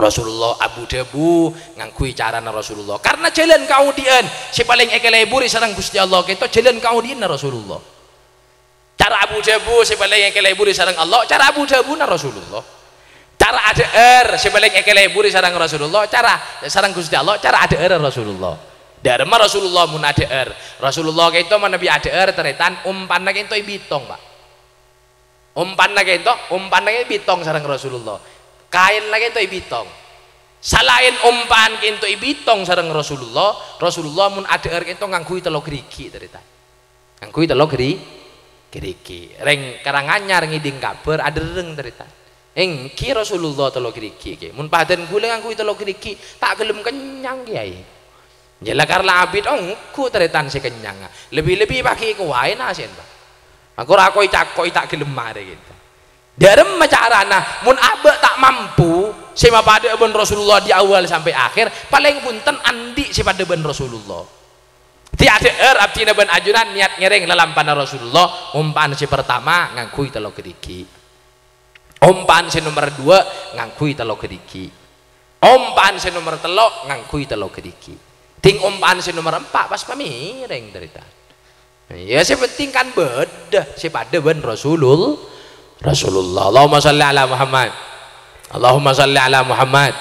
Rasulullah, abu-dhâbu ngangghuy carana Rasulullah. Karna jhâlân kaodi'ân sè palèng èkalèburi sareng Ghustè Allah kènto jhâlân kaodi'ânna Rasulullah. Cara abu-dhâbu sè palèng èkalèburi sareng Allah, cara abu-dhâbuna Rasulullah. Cara adhâ'âr sè palèng èkalèburi sareng Rasulullah, cara, sareng Ghustè Allah, cara adhâ'ârra Rasulullah. Dhâremma Rasulullah mon adhâ'âr. Rasulullah kènto manabi adhâ'âr, tarètan, ompana kènto èbitong, Pak. Ompana kènto, ompana kènto èbitong sareng Rasulullah. Kaènna kènto èbitong. Salaèn ompana kènto èbitong sareng Rasulullah, Rasulullah mon adhâ'âr kènto ngangghuy tello ghârighi', tarètan. Ngangghuy tello ghâri-, ghârighi'. Rèng Karanganyar ngèdhing kabhâr adhâreng, tarètan. Èngghi Rasulullah tello ghârighi', kè. Mon padâna ghulâ ngangghuy tello ghârighi', ta' ghellem kennyang, Kèyaè. Jhâ' la kar la abit ongghu tarètan sè kennyang. Lebbi-lebbi paghi' kowaè nasè'na, Pak. Ako-rakoè cakoè ta' ghellem marè, gitu. Dhâremma carana, mon abâ' ta' mampu sè mapadâ'â bân Rasulullah dâri awal sampè' akhèr, palèng bhunten andi' sè padâ bân Rasulullah. Dhâddhi adhâ'âr abdhina bân ajunan niyat ngèrèng lalampanna Rasulullah, ompana sè partama ngangghuy tello ghârighi'. Ompana sè nomer duwâ' ngangghuy tello ghârighi'. Ompana sè nomer tello' ngangghuy tello ghârighi'. Dhing ompana sè nomer empa' pas pamèrèng, tarètan. Ya, sè penting kan bâdâ sè padâ bân Rasulul-, Rasulullah. Allahumma shalli ala Muhammad. Allahumma shalli ala Muhammad.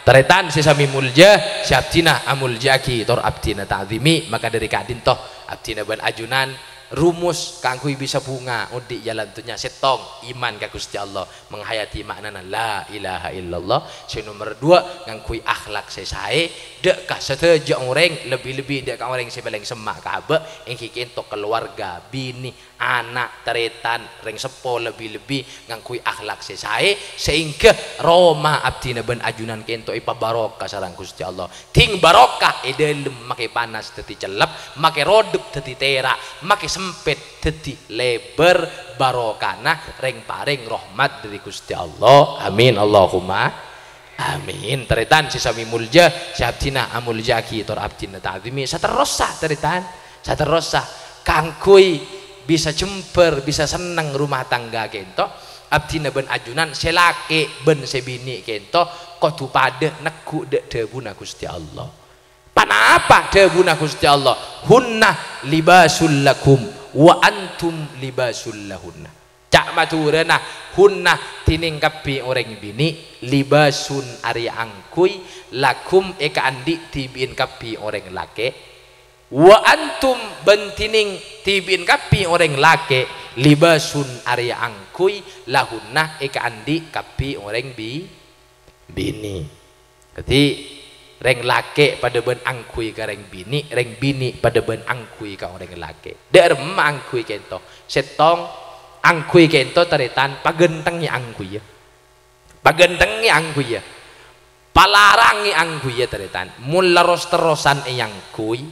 Tarètan sè samè molja, sè abdhina amolja'aghi tor abdhina ta'dhimi, maka dhâri ka'dinto abdhina bân ajunan rumus kaangghuy bisa bhunga odi' è alam dhunnya, sèttong, iman ka Ghustè Allah. Menghayati ma'nana la ilaha illallah. Sè nomer duwâ', ngangghuy akhlak sè saè, dâ' ka sadhâjâ orèng, lebbi-lebbi dâ' ka orèng sè palèng semma' ka abâ', èngghi kènto kalowarga, binè, ana', tarètan, rèng seppo, lebbi-lebbi ngangghuy akhlak sè saè, saèngghâ roma abdhina bân ajunan kènto èpabarokah sareng Ghustè Allah. Dhing barokah è dhâlem, makè panas dhâddhi cellep, makè rodep dhâddhi tèra', makè sempit dhâddhi lèbâr, barokana rèng-parèng rahmat dhâri Ghustè Allah. Amin, Allahumma amin. Tarètan sè samè molja, sè abdhina amolja'aghi tor abdhina ta'dhimi. Saterrossa, tarètan, saterrossa, kaangghuy bisa jembhâr, bisa senneng rumah tangga kènto, abdhina bân ajunan sè lakè' bân sè binè' kènto kodhu padâ neggu' dâ' dhâbuna Ghustè Allah. Ponapa dhâbuna Ghustè Allah? "Hunna libasul lakum wa antum libasul lahunna." Ca' Madhurâna, "Hunna" dhinèng kabbhi orèng binè', "libasun" arèya angghuy, "lakum" èkaandi' dhibi'in kabbhi orèng lakè', "wa antum" bân dhinèng dhibi'in kabbhi orèng lakè', "libasun" arèya angghuy, "lahunna" èkaandi' kabbhi orèng bi-, binè'. Dhâddhi, rèng lakè' padâ bân angghuy ka rèng binè', rèng binè' padâ bân angghuy ka orèng lakè'. Dâ'remma angghuy kènto? Sèttong, angghuy kènto, tarètan, paghântengngè angghuyyâ. Paghântengngè angghuyyâ. Palarangè angghuyyâ, tarètan. Mon la ros-terrosan èangghuy,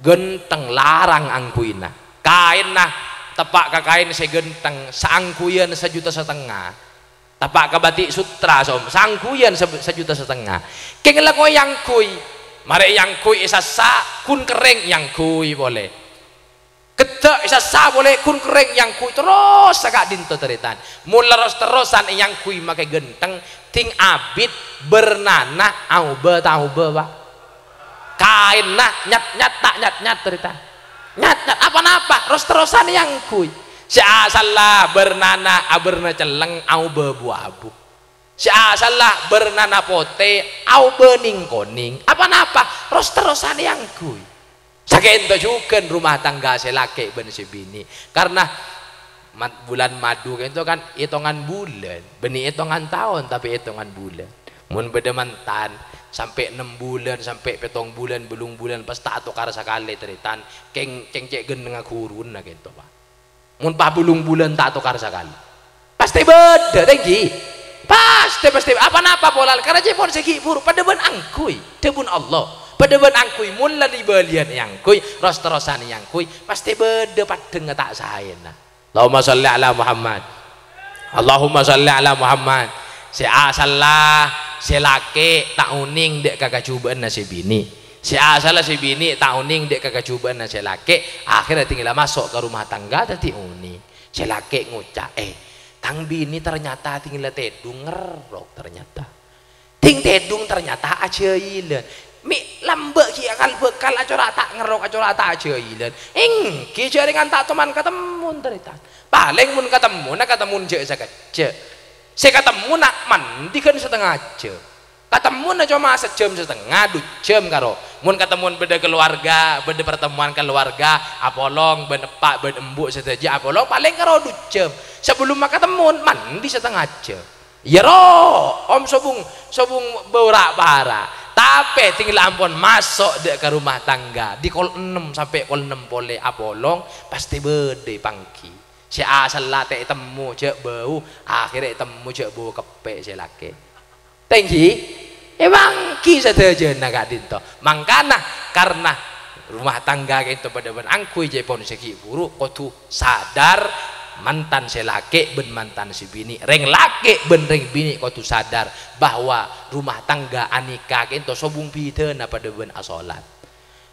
ghânteng larang angghuyna. Kaènna teppa' ka kaèn sè ghânteng, saangghuyan sajuta satengnga. Teppa' ka batik sutra, som-, saangghuyan sa-, sajuta satengnga. Kèng la ko èangghuy, marè èangghuy èsassa', ghun kerrèng èangghuy polè. Ghedda' èsassa' polè, ghun kerrèng èangghuy, terros saka'dinto tarètan. Mon la ros-terrosan èangghuy makè ghânteng, dhing abit bârnana aobâ ta' aobâ, Pak? Kaènna nyat-nyat ta' nyat-nyat, tarètan? Nyat-nyat, apa-napa, ros-terrosan èangghuy. Sè asalla bârnana abârna celleng, aobâ bu-abu. Sè asalla bârnana potè, aobâ nèng-konèng. Apa-napa, ros-terrosan èangghuy. Sakènto jhughân rumah tangga sè lakè' bân sè binè'. Karna mat-, bulân madu kènto kan ètongan bulân, bânnè ètongan taon, tapè ètongan bulân. Mon bâdâ mantan, sampè' ennem bulân, sampè' pèttong bulân, bâllung bulân, pas ta' atokar sakalè, tarètan, kèng, kèng cè' ghânteng aghuruna kènto, Pak. Mon pas bâllung bulân ta' atokar sakalè. Pastè bâdâ, ta' ènggi? Pastè, pastè. Apa-napa polana? Karna cè' pon sè ghi' buru, padâ bân angghuy. Dhâbuna Allah, Padâ bân angghuy, mon la li-bâliyân è angghuy, ros-terrosan è angghuy, pastè bâdâ paddhângnga ta' saèna. Allahumma shalli ala Muhammad. Allahumma shalli ala Muhammad. Sè asalla sè lakè' ta' onèng dâ' ka kajhubâ'ânna sè binè'. Sè asalla sè binè' ta' onèng dâ' ka kajhubâ'ânna sè lakè', akhèrra dhingghâlla maso' ka rumah tangga dhâddhi onèng. Sè lakè' ngoca', "Eh, tang binè' ternyata dhingghâlla tèdung ngerrok ternyata." Dhing tèdung ternyata ajhâilân. Mè' lambâ' ghi' akal bhâkal acora' ta' ngerrok, acora' ta' ajhâilân. Èngghi jhâ' rèng ta' toman katemmon, tarètan. Palèng mon katemmona, katemmon jhâ' sakejjhâ'. Sè katemmona mandhi ghân satengnga jhâm. Katemmona coma sajhâm satengnga, du jhâm karo. Mon katemmon bâdâ keluarga, bâdâ pertemuan keluarga, apolong bân eppa' bân embu' sadhâjâ, apolong palèng karo du jhâm. Sabellumma katemmon, mandhi satengnga jhâm. Iyâ, ro, om sobung, sobung bâ ra'-para'. Tapè dhingghâlla ampon maso' dâ' ka rumah tangga, dâri kol ennem sampè' kol ennem polè apolong, pastè bâdâ èpangghi. Sè asalla ta' ètemmo jhâ' bâu, akhèrra ètemmo jhâ' bâu keppè' sè lakè'. Ta' èngghi? Èpangghi sadhâjâna ka'dinto. Mangkana, karna rumah tangga ka'dinto padâ bân angghuy, ca'èpon sè ghi' bhuru kodhu sadar, mantan sè lakè' bân mantan sè binè', rèng lakè' bân rèng binè' kodhu sadar bahwa rumah tangga anikah ka'dinto sobung bhidhâna padâ bân asolat.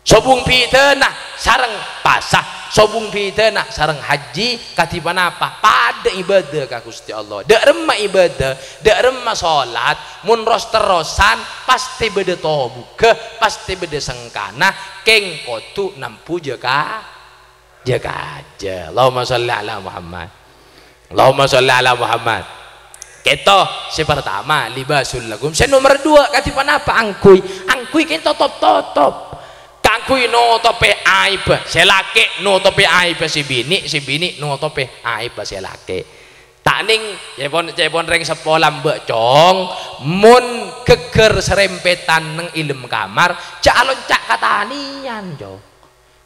Sobung bhidhâna sareng pasa, sobung bhidhâna sareng hajji, kadhi ponapa? Padâ ibadah ka Ghustè Allah. Dâ' remma ibadah, dâ' remma solat, mon ros-terrosan, pastè bâdâ tobughâ, pastè bâdâ sengkana, kèng kodhu nambu jhâ' ka-, jhâ' kajâ. Allahumma shalli ala Muhammad. Allahumma shalli ala Muhammad. Ka'dinto sè partama, libasul lakum. Sè nomer dua, kadhi ponapa angghuy? Angghuy ka'dinto totop-totop. Kaangghuy notopè aèbbhâ sè lakè', notopè aèbbhâ sè binè', sè binè' notopè aèbbhâ sè lakè'. Ta' nèng, ca'èpon, ca'èpon rèng seppo lambâ', Cong, mon ghâgghâr sarèmpètan neng è lem kamar, jhâ' alonca' ka tanèyan, Cong.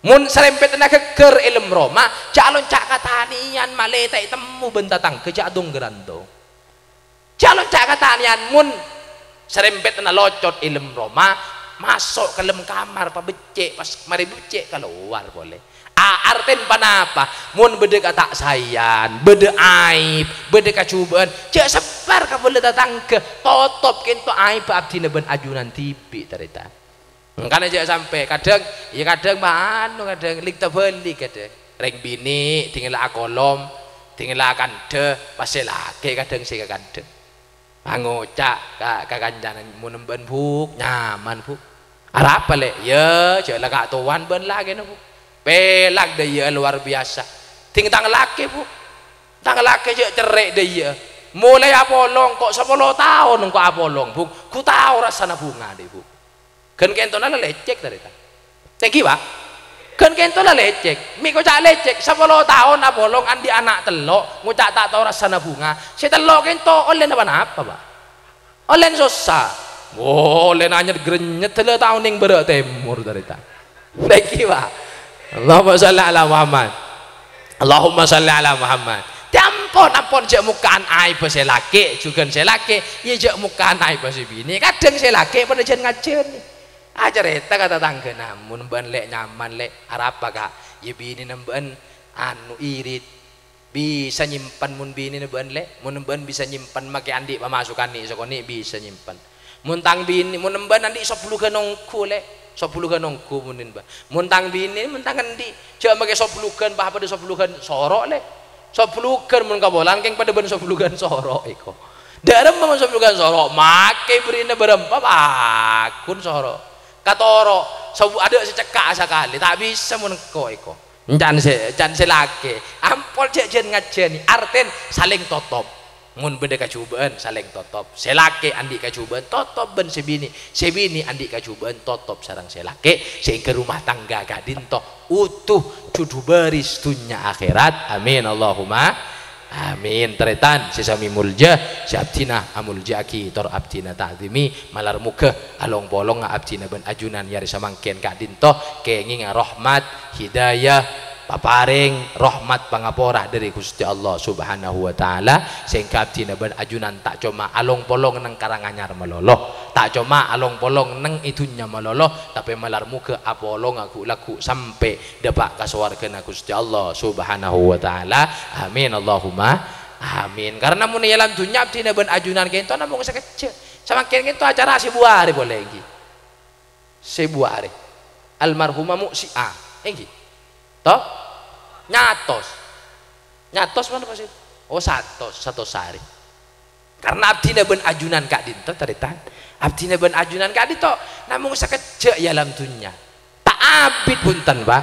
Mon sarèmpètanna ghâgghâr è lem roma, jhâ' alonca' ka tanèyan, malè ta' ètemmo bân tatangghâ, jhâ' adong-ghârandong. Jhâ' alonca' ka tanèyan, mon sarèmpètanna locot è lem roma, maso' ka lem kamar, pabeccè', pas marè beccè' kalowar polè. A-, artèna ponapa? Mon bâdâ kata' saèyan, bâdâ aèb, bâdâ kajhubâ'ân, jhâ' sebbhâr ka bhâlâ tatangghâ, totop ka'dinto aèbbhâ abdhina bân ajunan dhibi', tarètan. Mangkana jhâ' sampè', kadhâng, iyâ kadhâng ma' anu, kadhâng lèng tabhâlik, kadhâng. Rèng binè' dhingghâlla akolom, dhingghâlla akandhâ, pas sè lakè' kadhâng sè kakandhâ. Angoca' ka, ka kancana, "Mon embâ'ân, Bu', nyaman, Bu'." "Arapa, Lè'?" "Iyâ, jhâ' la ka'towan bân lakèna, Bu'. Pèlak dâ' iyâ luar biasa. Dhing tang lakè, Bu'. Tang lakè jhâ' cerrè' dâ' iyâ. Molaè apolong, ko' sapolo taon engko' apolong, Bu'. Ghu tao rassana bhunga, dhi, Bu'." Ghân ka'dinto la lècèk, tarètan. Ta' èngghi, Pak? Ghân ka'dinto la lècèk. Mè' koca' lècèk, sapolo taon apolong andi' ana' tello', ngoca' ta' tao rassana bhunga. Sè tello' ka'dinto ollèna ponapa, Pak? Ollèna sossa. Wo, ollèna anyet-grennyet, la ta' onèng bârâ' tèmor, tarètan. Ta' èngghi, Pak? Allahumma shalli ala Muhammad. Allahumma shalli ala Muhammad. Tè ampon, ampon, jhâ' mokka'an aèbbhâ sè lakè', jhughân sè lakè', iyâ jhâ' mokka'an aèbbhâ sè binè'. Kadhâng sè lakè' padâ jhân-ngajhâni. Acarèta ka tatangghâna, "Mon bâ'ân, Lè', nyaman, Lè'." "Arapa, Ka'?" "Iyâ binèna bâ'ân anu, irit. Bisa nyimpen mon binèna bâ'ân, Lè'. Mon bâ'ân bisa nyimpen, makè andi' pamasokan nè' sakonè' bisa nyimpen." "Mon tang binè, mon embâ'ân andi' sabhulugân ongghu, Lè', sabhulugân ongghu mon embâ'ân. Mon tang binè, mon tang andi', jhâ' makè sabhulugân, pa-, padâ sabhulugân soro', Lè'. Sabhulugân mon kabâlâ'ân kèng padâ bân sabhulugân soro' èko. Dâ'remma mon sabhulugân soro', makè bâri'na bârâmpa pagghun soro'. Katoro', sabu-, adâ' sè cekka'a sakalè, ta' bisa mon èko, èko." Can sè, can sè lakè', ampon jhâ' jhân-ngajhâni, artèna salèng totop. Mon bâdâ kajhubâ'ân, salèng totop. Sè lakè' andi' kajhubâ'ân, totop bân sè binè'. Sè binè' andi' kajhubâ'ân, totop sareng sè lakè'. Sehingga rumah tangga ka'dinto utuh jhudhu bâris dhunnya akhèrat. Amin, Allahumma amin. Tarètan sè samè molja, sè abdhina amolja'aghi, tor abdhina ta'dhimi, malar moghâ along-polongnga abdhina bân ajunan è arè samangkèn ka'dinto kèngènga rahmat, hidayah, paparèng rahmat pangapora dhâri Ghustè Allah Subhanahu wa Ta'ala, sehingga abdhina bân ajunan ta' coma along-polong neng Karanganyar malolo, ta' coma along-polong neng è dhunnya malolo, tapè malar moghâ apolonga ghu'-lagghu' sampè' dâpa' ka sowarghâna Ghustè Allah Subhanahu wa Ta'ala. Amin, Allahumma amin. Karna mon è alam dhunnya abdhina bân ajunan kènto namong sakejjhâ'. Samangkèn kènto acara sèbu arè polè, ènggi. Sèbu arè. Almarhumah Mu'si'ah, ènggi. To? Nyatos. Nyatos ponapa sè? Oh, satos, satos arè. Karna abdhina bân ajunan ka'dinto, tarètan. Abdhina bân ajunan ka'dinto namong sakejjhâ' è alam dhunnya. Ta' abit, bhunten, Pak.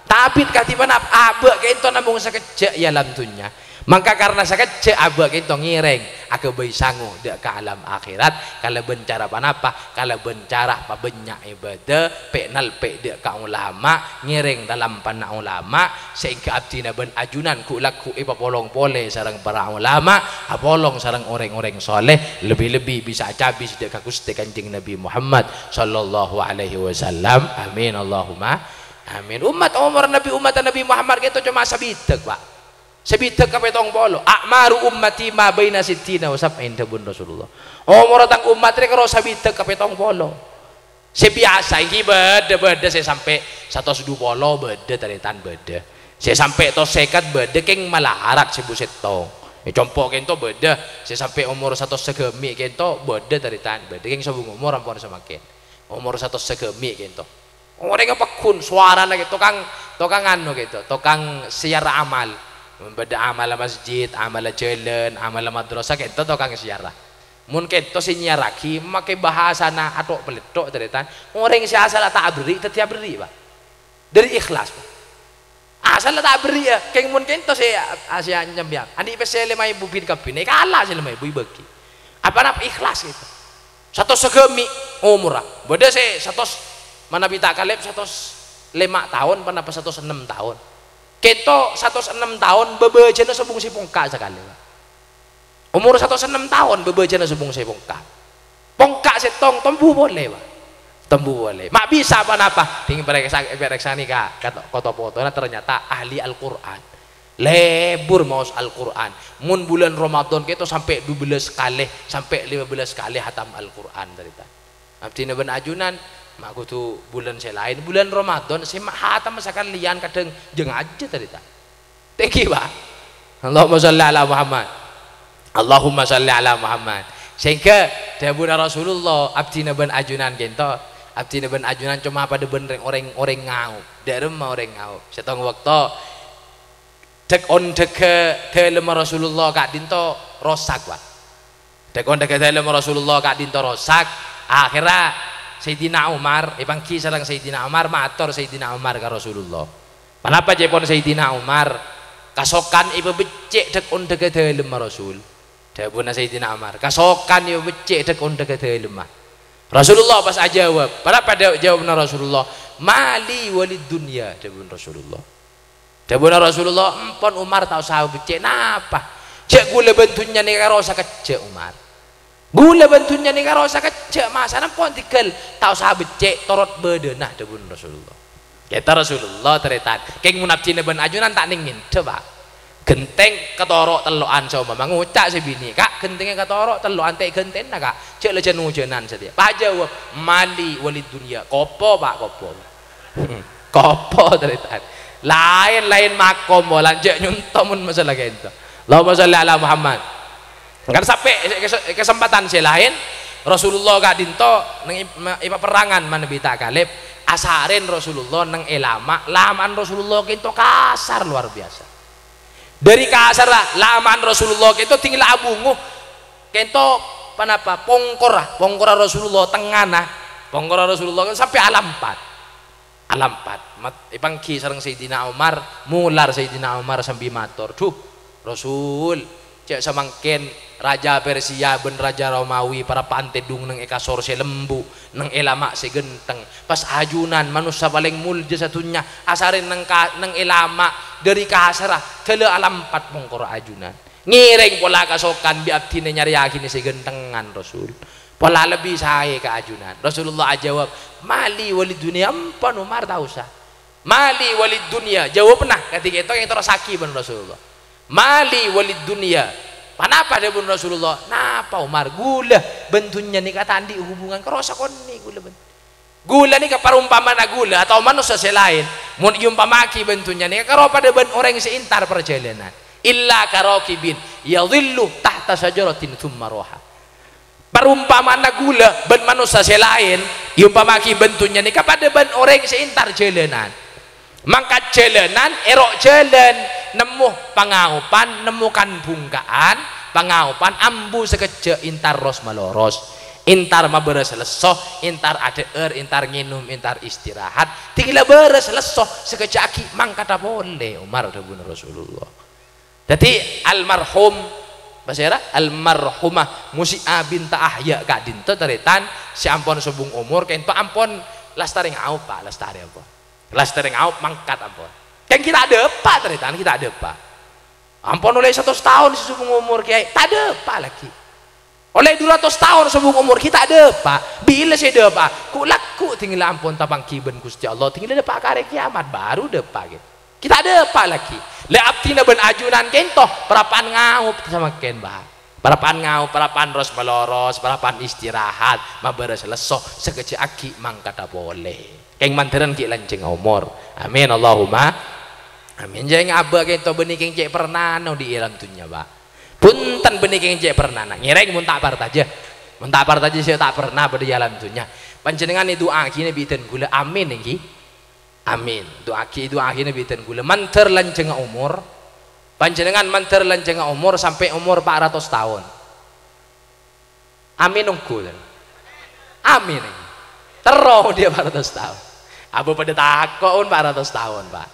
Ta' abit kadhi ponapa, abâ' kènto namong sakejjhâ' è alam dhunnya. Mangka karna sakejjhâ' abâ' kènto ngèrèng aghâbây sango dâ' ka alam akhèrat, kalabân cara ponapa? Kalabân cara pabânnya' ibadah, pè'-nalpè' dâ' ka ulama, ngèrèng lalampanna ulama, sehingga abdhina bân ajunan ghu'-lagghu' èpapolong polè sareng para ulama, apolong sareng orèng-orèng soleh, lebbi-lebbi bisa acabis dâ' ka Ghustè Kanjeng Nabi Muhammad sallallahu alaihi wasallam. Amin, Allahumma amin. Ommat, omor Nabi, ommatta Nabi Muhammad kènto coma sabidhâk, Pak. Sabidhâk ka pèttong polo. "A'maru ummati ma baina sittina wa sab'in," dhâbuna Rasulullah. "Omorra tang ommat rè karo sabidhâk ka pèttong polo." Sè biyasa ènggi bâdâ, bâdâ sè sampè' satos du polo, bâdâ, tarètan, bâdâ. Sè sampè' tos sèket bâdâ, kèng malarat sèbu sèttong. È compo' kènto bâdâ, sè sampè' omor satos sagâmè' kènto bâdâ, tarètan, bâdâ, kèng sobung omor ampon samangkèn. Omor satos sagâmè' kènto. Orèngnga pagghun, sowarana kèto, tokang, tokang anu kèto, tokang sèyar amal. Bâdâ amalla masjid, amalla jhâlân, amalla madrasah, kèto tokang sèyarra. Mon kèto sè nyèyarraghi, makè bhâsana atho'-palètho', tarètan. Orèng sè asalla ta' aberri', dhâddhi aberri', Pak. Dhâri ikhlas, Pak. Asalla ta' aberri', yâ. Kèng mon kèto sè, a-, sè anyam, yâ. Andi' pèssè lèma èbu bin kabbhi, nè kala sè lèma èbu èbâghi. Apa napa ikhlas kèto? Satos sagâmè' omorra. Bâdâ sè satos, manabi ta' kalèp satos lèma taon, ponapa satos ennem taon. Kèto satos ennem taon, bâbâjâna sobung sè pongka' sakalè, Pak. Omor satos ennem taon bâbâjâna sobung sè pongka'. Pongka' sèttong tombu polè, Pak. Tombu polè. Ma' bisa ponapa? Ding parèksa-, parèksanè ka, ka to-, koto-potona, ternyata ahli Al-Qur'an. Lebur maos Al-Qur'an. Mon bulân Ramadan kèto sampè' dubellâs kalè, sampè' lèma bellâs kalè hatam Al-Qur'an, tarètan. Abdhina bân ajunan, ma' kodhu bulân sè laèn, bulân Ramadan sè ma' hatam sakalèyan kadhâng jhâng ajâ, tarètan. Tèngghi, Pak. Allahumma shalli ala Muhammad. Allahumma shalli ala Muhammad. Sehingga dhâbuna Rasulullah, abdhina bân ajunan kènto, abdhina bân ajunan coma padâ bân rèng-, orèng, orèng ngaob. Dâ' remma orèng ngaob. Sèttong bâkto, dhâk-ondhâghâ dhâlemma Rasulullah ka'dinto rosak, Pak. Dhâk-ondhâghâ dhâlemma Rasulullah ka'dinto rosak. Akhèrra Sayyidina Umar, èpangghi sareng Sayyidina Umar, mator Sayyidina Umar ka Rasulullah. Ponapa ca'èpon Sayyidina Umar? Kasokan èpabeccè' dhâk-ondhâghâ dhâlemma Rasul. Dhâbuna Sayyidina Umar, "Kasokan èpabeccè' dhâk-ondhâghâ dhâlemma." Rasulullah pas ajâwâb. Ponapa dâ-, jâwâbbhâ Rasulullah? "Ma li wa lid dunya," dhâbuna Rasulullah. Dhâbuna Rasulullah, "Empon Umar ta' osa beccè', napa? Jhâ' ghulâ bân dhunnya nèka karo sakejjhâ', Umar. Ghulâ bân dhunnya nèka karo sakejjhâ', masana empon tèghâl, ta' osa beccè', torot bâdâna," dhâbuna Rasulullah. Kèto Rasulullah, tarètan. Kèng mon abdhina bân ajunan ta' nèng-nèngdhâ, Pak. Ghentèng katoro' tello'an saompama ngoca' sè binè', "Ka', ghentèngnga katoro' tello'an, ta' ghântèna, Ka'. Jhâ' la jân-ojânan satèya." Pajâwâb, "Ma li wa lid dunya." Kopo, Pak, kopo. Kopo, tarètan. Laèn-laèn makom, molan jhâ' nyonto mon masalah kènto. Allahumma shalli ala Muhammad. Kan sampè' ke-, ke-, kesempatan sè laèn, Rasulullah ka'dinto neng ep-, ma-, èpaperrangan manabi ta' kalèp, asarèn Rasulullah neng è lama', lama'an Rasulullah kènto kasar luar biasa. Dhâri kasarra lama'an Rasulullah kènto dingla abungo, kènto ponapa, pongkorra, pongkorra Rasulullah tengngana, pongkorra Rasulullah sampè' alampat. Alampat, mat-, èpangghi sareng Sayyidina Umar, molar Sayyidina Umar sambi mator, "Dhu, Rasul, jhâ' samangkèn Raja Persia bân Raja Romawi parappa'an tèdhung neng è kasor sè lembu', neng è lama' sè ghântheng. Pas ajunan manossa palèng molja sadhunnya, asarèn neng ka-, neng è lama' dhâri kasarra, dâlâ alampat pongkorra ajunan. Ngèrèng pola kasokan bi' abdhina nyarèyaghinè sè ghânthengan, Rasul. Pola lebbi saè ka ajunan." Rasulullah ajâwâb, "Ma li wa lid dunya, empon Umar ta' osa. "Mali walid dunya," jawabna kadhi kento yang terrosagi bân Rasulullah. "Mali walid dunya." Ponapa dhâbuna Rasulullah? "Napa Umar? Ghulâ bân dhunnya nèka ta' andi' hubungan, karo sakonè' ghulâ bân." Ghulâ nèka parompamana ghulâ atau manossa sè laèn, mon èompama'aghi bân dhunnya nèka karo padâ bân orèng sè entar parjhâlânan. "Illa karaqibin yadhillu tahta syajaratin tsumma raha." Parompamana ghulâ bân manossa sè laèn, èompama'aghi bân dhunnya nèka padâ bân orèng sè entar jhâlânan. Mangkat jhâlânan, è ro' jhâlân, nemmo pangaopan, nemmo kan-bhungka'an, pangaopan ambu sakejjhâ' entar ros-maloros, entar mabârâs lesso, entar adhâ'âr, entar ngènom, entar istirahat, dhing la bârâs lesso, sakejjhâ' aghi' mangkadhâ polè, Umar, dhâbuna Rasulullah. Dhâddhi, almarhum, pasèra? Almarhumah Musi'ah binta Ahya ka'dinto, tarètan, sè ampon sobung omor, kento ampon lastarè ngaop, Pak, lastarè ampon. Lastarè ngaop, mangkat ampon. Kan ghi' ta' dâpa', tarètan, ghi' ta' dâpa'. Ampon ollè satos taon sè sobung omor, Kèyaè, ta' dâpa' laghi'. Ollè du ratos taon sobung omor, ghi' ta' dâpa'. Bilâ sè dâpa'? Ghu'-lagghu' dhing la ampon tapangghi bân Ghustè Allah, dhing la dâpa' ka arè kèyamat, baru dâpa', ghi'. Ghi' ta' dâpa' laghi'. La abdhina bân ajunan kento, parappa'an ngaop samangkèn, Pak. Parappa'an ngaop, parappa'an ros-maloros, parappa'an istirahat, mabârâs lesso, sakejjhâ' aghi' mangkadhâ polè. Kèng mandhârân ghi' lanjhângnga omor. Amin, Allahumma amin. Jhâ' ngabâ kento bânnè kèng cè' pernana odi' è alam dhunnya, Pak. Bhunten, bânnè kèng cè' pernana. Ngèrèng mon ta' partajâ. Mon ta' partajâ sè ta' perna bâdâ è alam dhunnya. Panjhennengngan èdu'aaghina bi' dhân ghulâ, amin, ènggi? Amin. Du'aaghi, du'aaghina bi' dhân ghulâ. Mandhâr lanjhângnga omor. Panjhennengngan mandhâr lanjhângnga omor sampè' omor pa' ratos taon. Amin ongghu, dhân. Amin. Terro dhiyâ pa' ratos taon. Abâ' padâ tako' mon pa' ratos taon, Pak.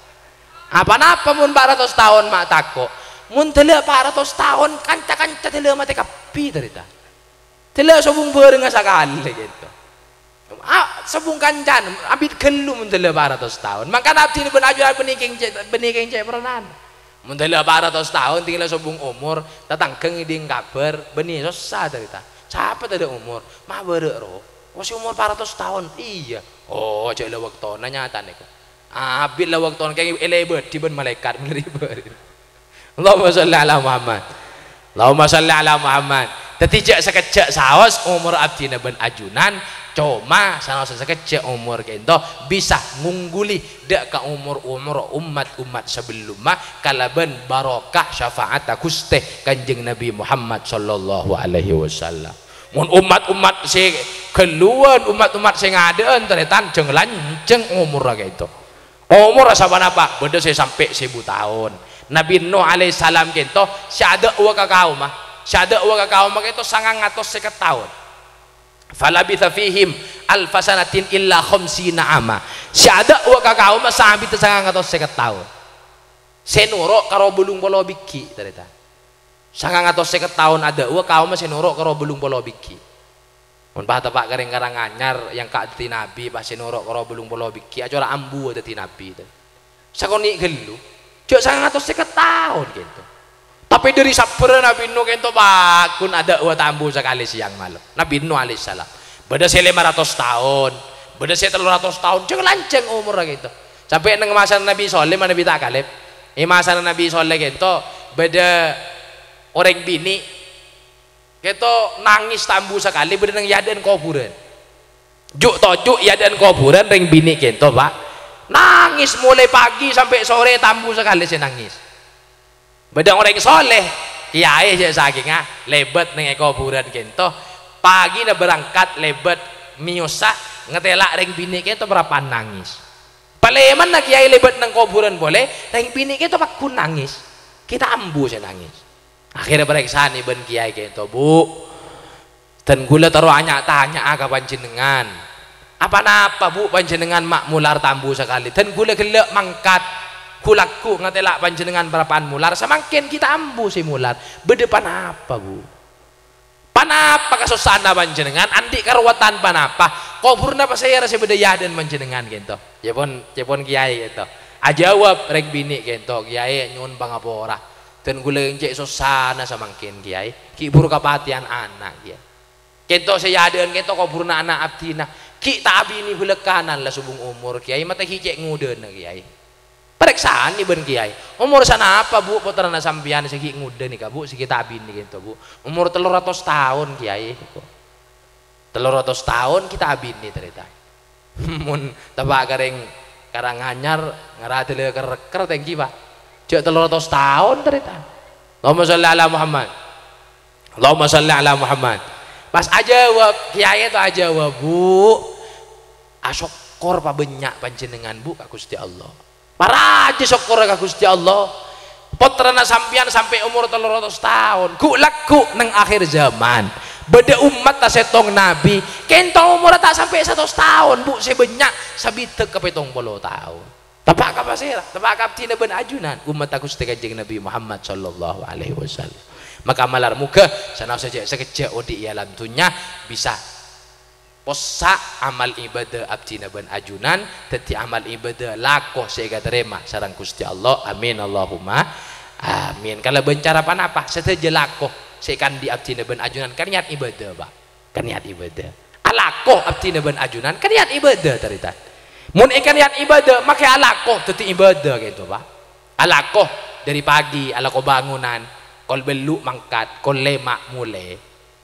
Apa-napa mon pa' ratos taon ma' tako'? Mon dâlâ pa' ratos taon, kanca-kanca dâlâ matè kabbhi, tarètan. Dâlâ sobung bhârângnga sakalè, gitu. A, sobung kancana, abit ghâllu mon dâlâ pa' ratos taon. Mangkana abdhina bân ajunan bânnè kèng cè', bânnè kèng cè' pernana. Mon dâlâ pa' ratos taon, dhing la sobung omor, tatangghâ ngèdhing kabhâr, bânnè sossa tarètan. Sapa tadâ' omor? Ma' bârâ' ro. Wah, sè omor pa' ratos taon. Iyâ. Oh, jhâ' la bâktona nyatana, kok. Abit la bâktona kèng èlèbâdhi bân malaèkat, malèribâ. Allahumma shalli ala Muhammad. Allahumma shalli ala Muhammad. Dhâddhi jhâ' sakejjhâ' saos omor abdhina bân ajunan, coma sanaossa sakejjhâ' omor kento bisa ngungguli dâ' ka omor-omor ommat-ommat sabellumma kalabân barokah syafa'atta Ghustè Kanjeng Nabi Muhammad sallallahu alaihi wasallam. Mon ommat-ommat sè ghâlluwân, ommat-ommat sè ngadâ'ân, tarètan jhâng lanjhâng omorra kento. Omorra saponapa? Bâdâ sè sampè' sèbu taon. Nabi Nuh alaihissalam kento sè adâ'wa ka kaomma, sè adâ'wa ka kaomma kento sangang atos sèket taon. "Falabitsa fihim alfa sanatin illa khamsina ama." Sè adâ'wa ka kaomma saabidda sangang atos sèket taon. Sè noro' karo bâllung polo bigghi', tarètan. Sangang atos sèket taon adâ'wa, kaomma sè noro' karo bâllung polo bigghi'. Mon pas teppa' ka rèng Karanganyar, èangka' dhâddhi nabbhi, pas sè noro' karo bâllung polo bigghi', acora' ambu dhâddhi nabbhi. Sakonè' ghâllu. Jhâ' sangang atos sèket taon kento. Tapè dhâri sabbhârâ Nabi Nuh kento paggun adâ'wa ta' ambu sakalè sèyang malem. Nabi Nuh alaihissalam. Bâdâ sè lèma ratos taon, bâdâ sè tello ratos taon, jhâng lanjhâng omorra kento. Sampè' neng masana Nabi Shaleh, ma' Nabi ta' kalèp. È masana Nabi Shaleh kento bâdâ orèng binè' kento nangès ta' ambu sakalè, bâdâ neng è adâ'na kobhurân. Ju'-toju' è adâ'na kobhurân rèng binè' kento, Pak. Nangès molaè pagi sampè' sorè ta' ambu sakalè sè nangès. Bâdâ orèng shaleh, kèyaè sè sakènga, lèbât neng è kobhurân kento. Pagina berangkat lèbât mèyosa, ngatèla' rèng binè' kento parappa'an nangès. Palèmanna kèyaè lèbât neng kobhurân polè, rèng binè' kento paggun nangès. Ghi' ta' ambu sè nangès. Akhèrra èparèksanè bân kèyaè kento, "Bu, dhân ghulâ terro nya'-tanya'a ka panjhennengngan. Apa-napa, Bu, panjhennengngan ma' molar ta' ambu sakalè? Dhân ghulâ ghellâ' mangkat, ghu-lagghu ngatèla' panjhennengngan parappa'an molar, samangkèn ghi' ta' ambu sè molar. Bâdâ ponapa, Bu? Ponapa kasossa'anna panjhennengngan? Andi' karowatan ponapa? Kobhurânna pasèra sè bâdâ è adâ'na panjhennengngan kento?" Ca'èpon, ca'èpon kèyaè kento. Ajâwâb rèng binè' kento, "Kèyaè, nyo'on pangapora. Dhân ghulâ cè' sossana samangkèn, Kèyaè. Ghi' bhuru kapatèyan ana', Kèyaè." Kento sè è adâ'na kento kobhurânna ana' abdhina. Ghi' ta' abinè bâlâkkanan la sobung omor, Kèyaè, matè ghi' cè' ngodâna, Kèyaè. Parèksanè bân Kèyaè. Omor sanapa, Bu', pottrana sampèyan sè ghi' ngodâ nèka, Bu', sè ghi' ta' abinè ghânto, Bu'? Omor tello ratos taon, Kèyaè. Tello ratos taon ghi' ta' abinè, tarètan. Mon teppa' ka rèng Karanganyar, ngaradhâlâ kèr-kèr tèngghi, Pa'. Jhâ' tello ratos taon, tarètan. Allahumma shalli ala Muhammad. Allahumma shalli ala Muhammad. Pas ajâwâb, Kèyaè to ajâwâb, "Bu', asokkor pabânnya' panjhennengngan, Bu', ka Ghustè Allah." Parajâ sokkorra ka Ghustè Allah. Pottrana sampèyan sampè' omor tello ratos taon, ghu'-lagghu' neng akhir zaman. Bâdâ ommatta sèttong nabbhi, ghânto omorra ta' sampè' satos taon, Bu', sè bânnya' sabidhâk ka pèttong polo taon. Teppa' ka pasèra? Teppa' ka abdhina bân ajunan, ommatta Ghustè Kanjeng Nabbhi Muhammad sallallahu alaihi wasallam. Maka malar moghâ sanaossa jhâ' sakejjhâ' odi' è alam dhunnya bisa possa' amal ibadah abdhina bân ajunan dhâddhi amal ibadah lako sè èkatarèma sareng Ghustè Allah. Amin, Allahumma amin. Kalabân cara ponapa sadhâjâ lako sè èkaandi' abdhina bân ajunan kanèyat ibadah, Pa'. Kanèyat ibadah. Alako abdhina bân ajunan kanèyat ibadah, tarètan. Mon èkanèyat ibadah, makè alako dhâddhi ibadah, ghânto, Pa'. Alako dhâri pagi, alako bângonan, kol bâllu' mangkat, kol lèma' molè.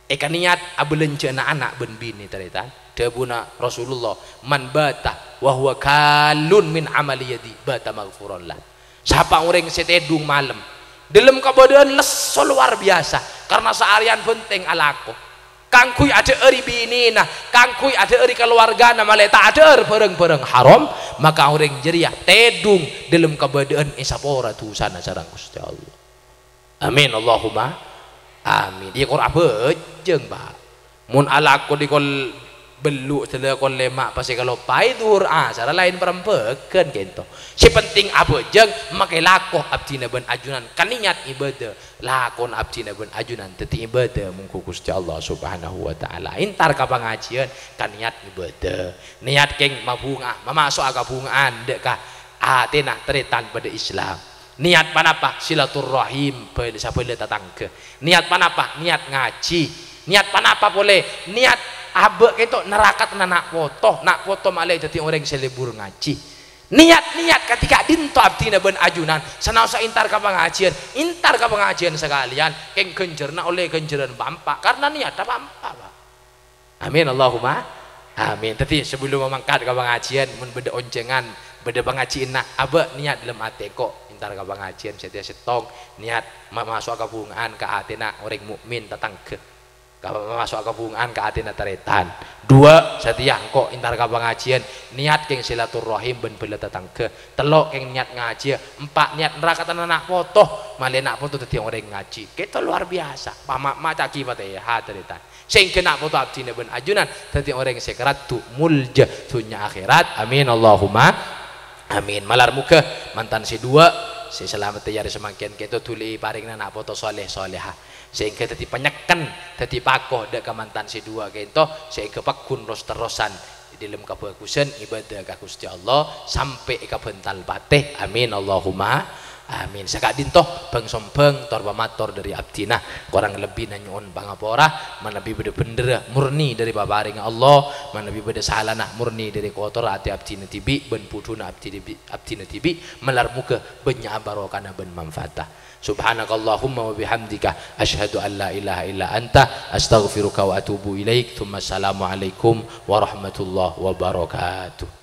Èkanèyat abâlânjhâ'âna ana' bân binè, tarètan. Dhâbuna Rasulullah, "Man bata wa huwa ghallun min amali yadi, bata maghfuran lah." Sapa orèng sè tèdung malem, dâlem kabâdâ'ân lesso lowar biyasa, karna saarèyan bhântèng alako. Kaangghuy adhâ'âri binèna, kaangghuy adhâ'âri kalowargana, malè ta' adhâ'âr bhârâng-bhârâng haram, maka orèng jârèya tèdung dâlem kabâdâ'ân èsapora dhusana sareng Ghustè Allah. Amin, Allahumma amin. Iyâ, kor abhâjâng, Pa'. Mon alako dhi kol bâllu' sadhâjâ kol lèma' pas èkaloppaè dhuhur asar, laèn parembhâghân ghânto. Sè penting abhâjâng, makè lako abdhina bân ajunan kanèyat ibadah. Lakona abdhina bân ajunan dhâddhi ibadah mongghu Ghustè Allah Subhanahu wa Ta'ala. Entar ka pangajiyân kanèyat ibadah. Nèyat kèng mabhunga'a, mamaso'a kabhunga'an dâ' ka atèna tarètan padâ Islam. Nèyat ponapa? Silaturrahim, bâl-, sabâlâ tatangghâ. Nèyat ponapa? Nèyat ngajhi. Nèyat ponapa polè? Nèyat abâ' kèto narakat ana' poto, na' poto malè dhâddhi orèng sè lebur ngajhi. Nèyat-nèyat kadhi ka'dinto abdhina bân ajunan, sanaossa entar ka pangajiyân, entar ka pangajiyân sakalèyan, kèng ghânjhârânna ollè ghânjhârân pa'-empa', karna nèyatta pa'-empa', Pa'. Amin, Allahumma amin. Dhâddhi, sabellumma mangkat ka pangajiyân, mon bâdâ onjhângan, bâdâ pangajhiânna, abâ' nèyat dâlem atè, "Engko' entar ka pangajiyân satèya sèttong, nèyat ma-, maso'a kabhunga'an ka atèna orèng mu'min tatangghâ." Ka-, maso'a kabhunga'an ka atèna tarètan. Duwâ', satèya engko' entar ka pangajiyân, nèyat kèng silaturrahim bân bâlâ tatangghâ. Tello', kèng nèyat ngajhiyâ. Empa', nèyat narakat ana' poto, malè na' poto dhâddhi orèng ngajhi. Kèto lowar biyasa. Pa-, ma-, maca'aghi Fatihah, tarètan. Sehingga na' poto abdhina bân ajunan dhâddhi orèng sè karaddhu molja dhunnya akhèrat. Amin, Allahumma amin. Malar moghâ mantan sè duwâ' sè salamettè è arè samangkèn kèto dhuli èparèngana na' poto soleh solehah. Sehingga dhâddhi panyekken, dhâddhi pako dâ' ka mantan sè duwâ' kèto, sehingga pagghun ros-terrosan è dâlem kabhâghusân ibadah ka Ghustè Allah sampè' èkabhântal patè. Amin, Allahumma amin. Saka'dinto bhâng-sombhâng tor pamator dâri abdhina. Korang lebbina nyo'on pangapora, manabi bâdâ bhendherra murni dâri paparèngnga Allah, manabi bâdâ salana murni dâri kotor atè abdhina dhibi' bân budhuna abdhi dhibi', abdhina dhibi', malar moghâ bânnya' barokana bân manfaatta. Subhanakallahumma wa bihamdika, asyhadu an la ilaha illa anta, astaghfiruka wa atubu ilaik. Tsumma assalamualaikum warahmatullahi wabarakatuh.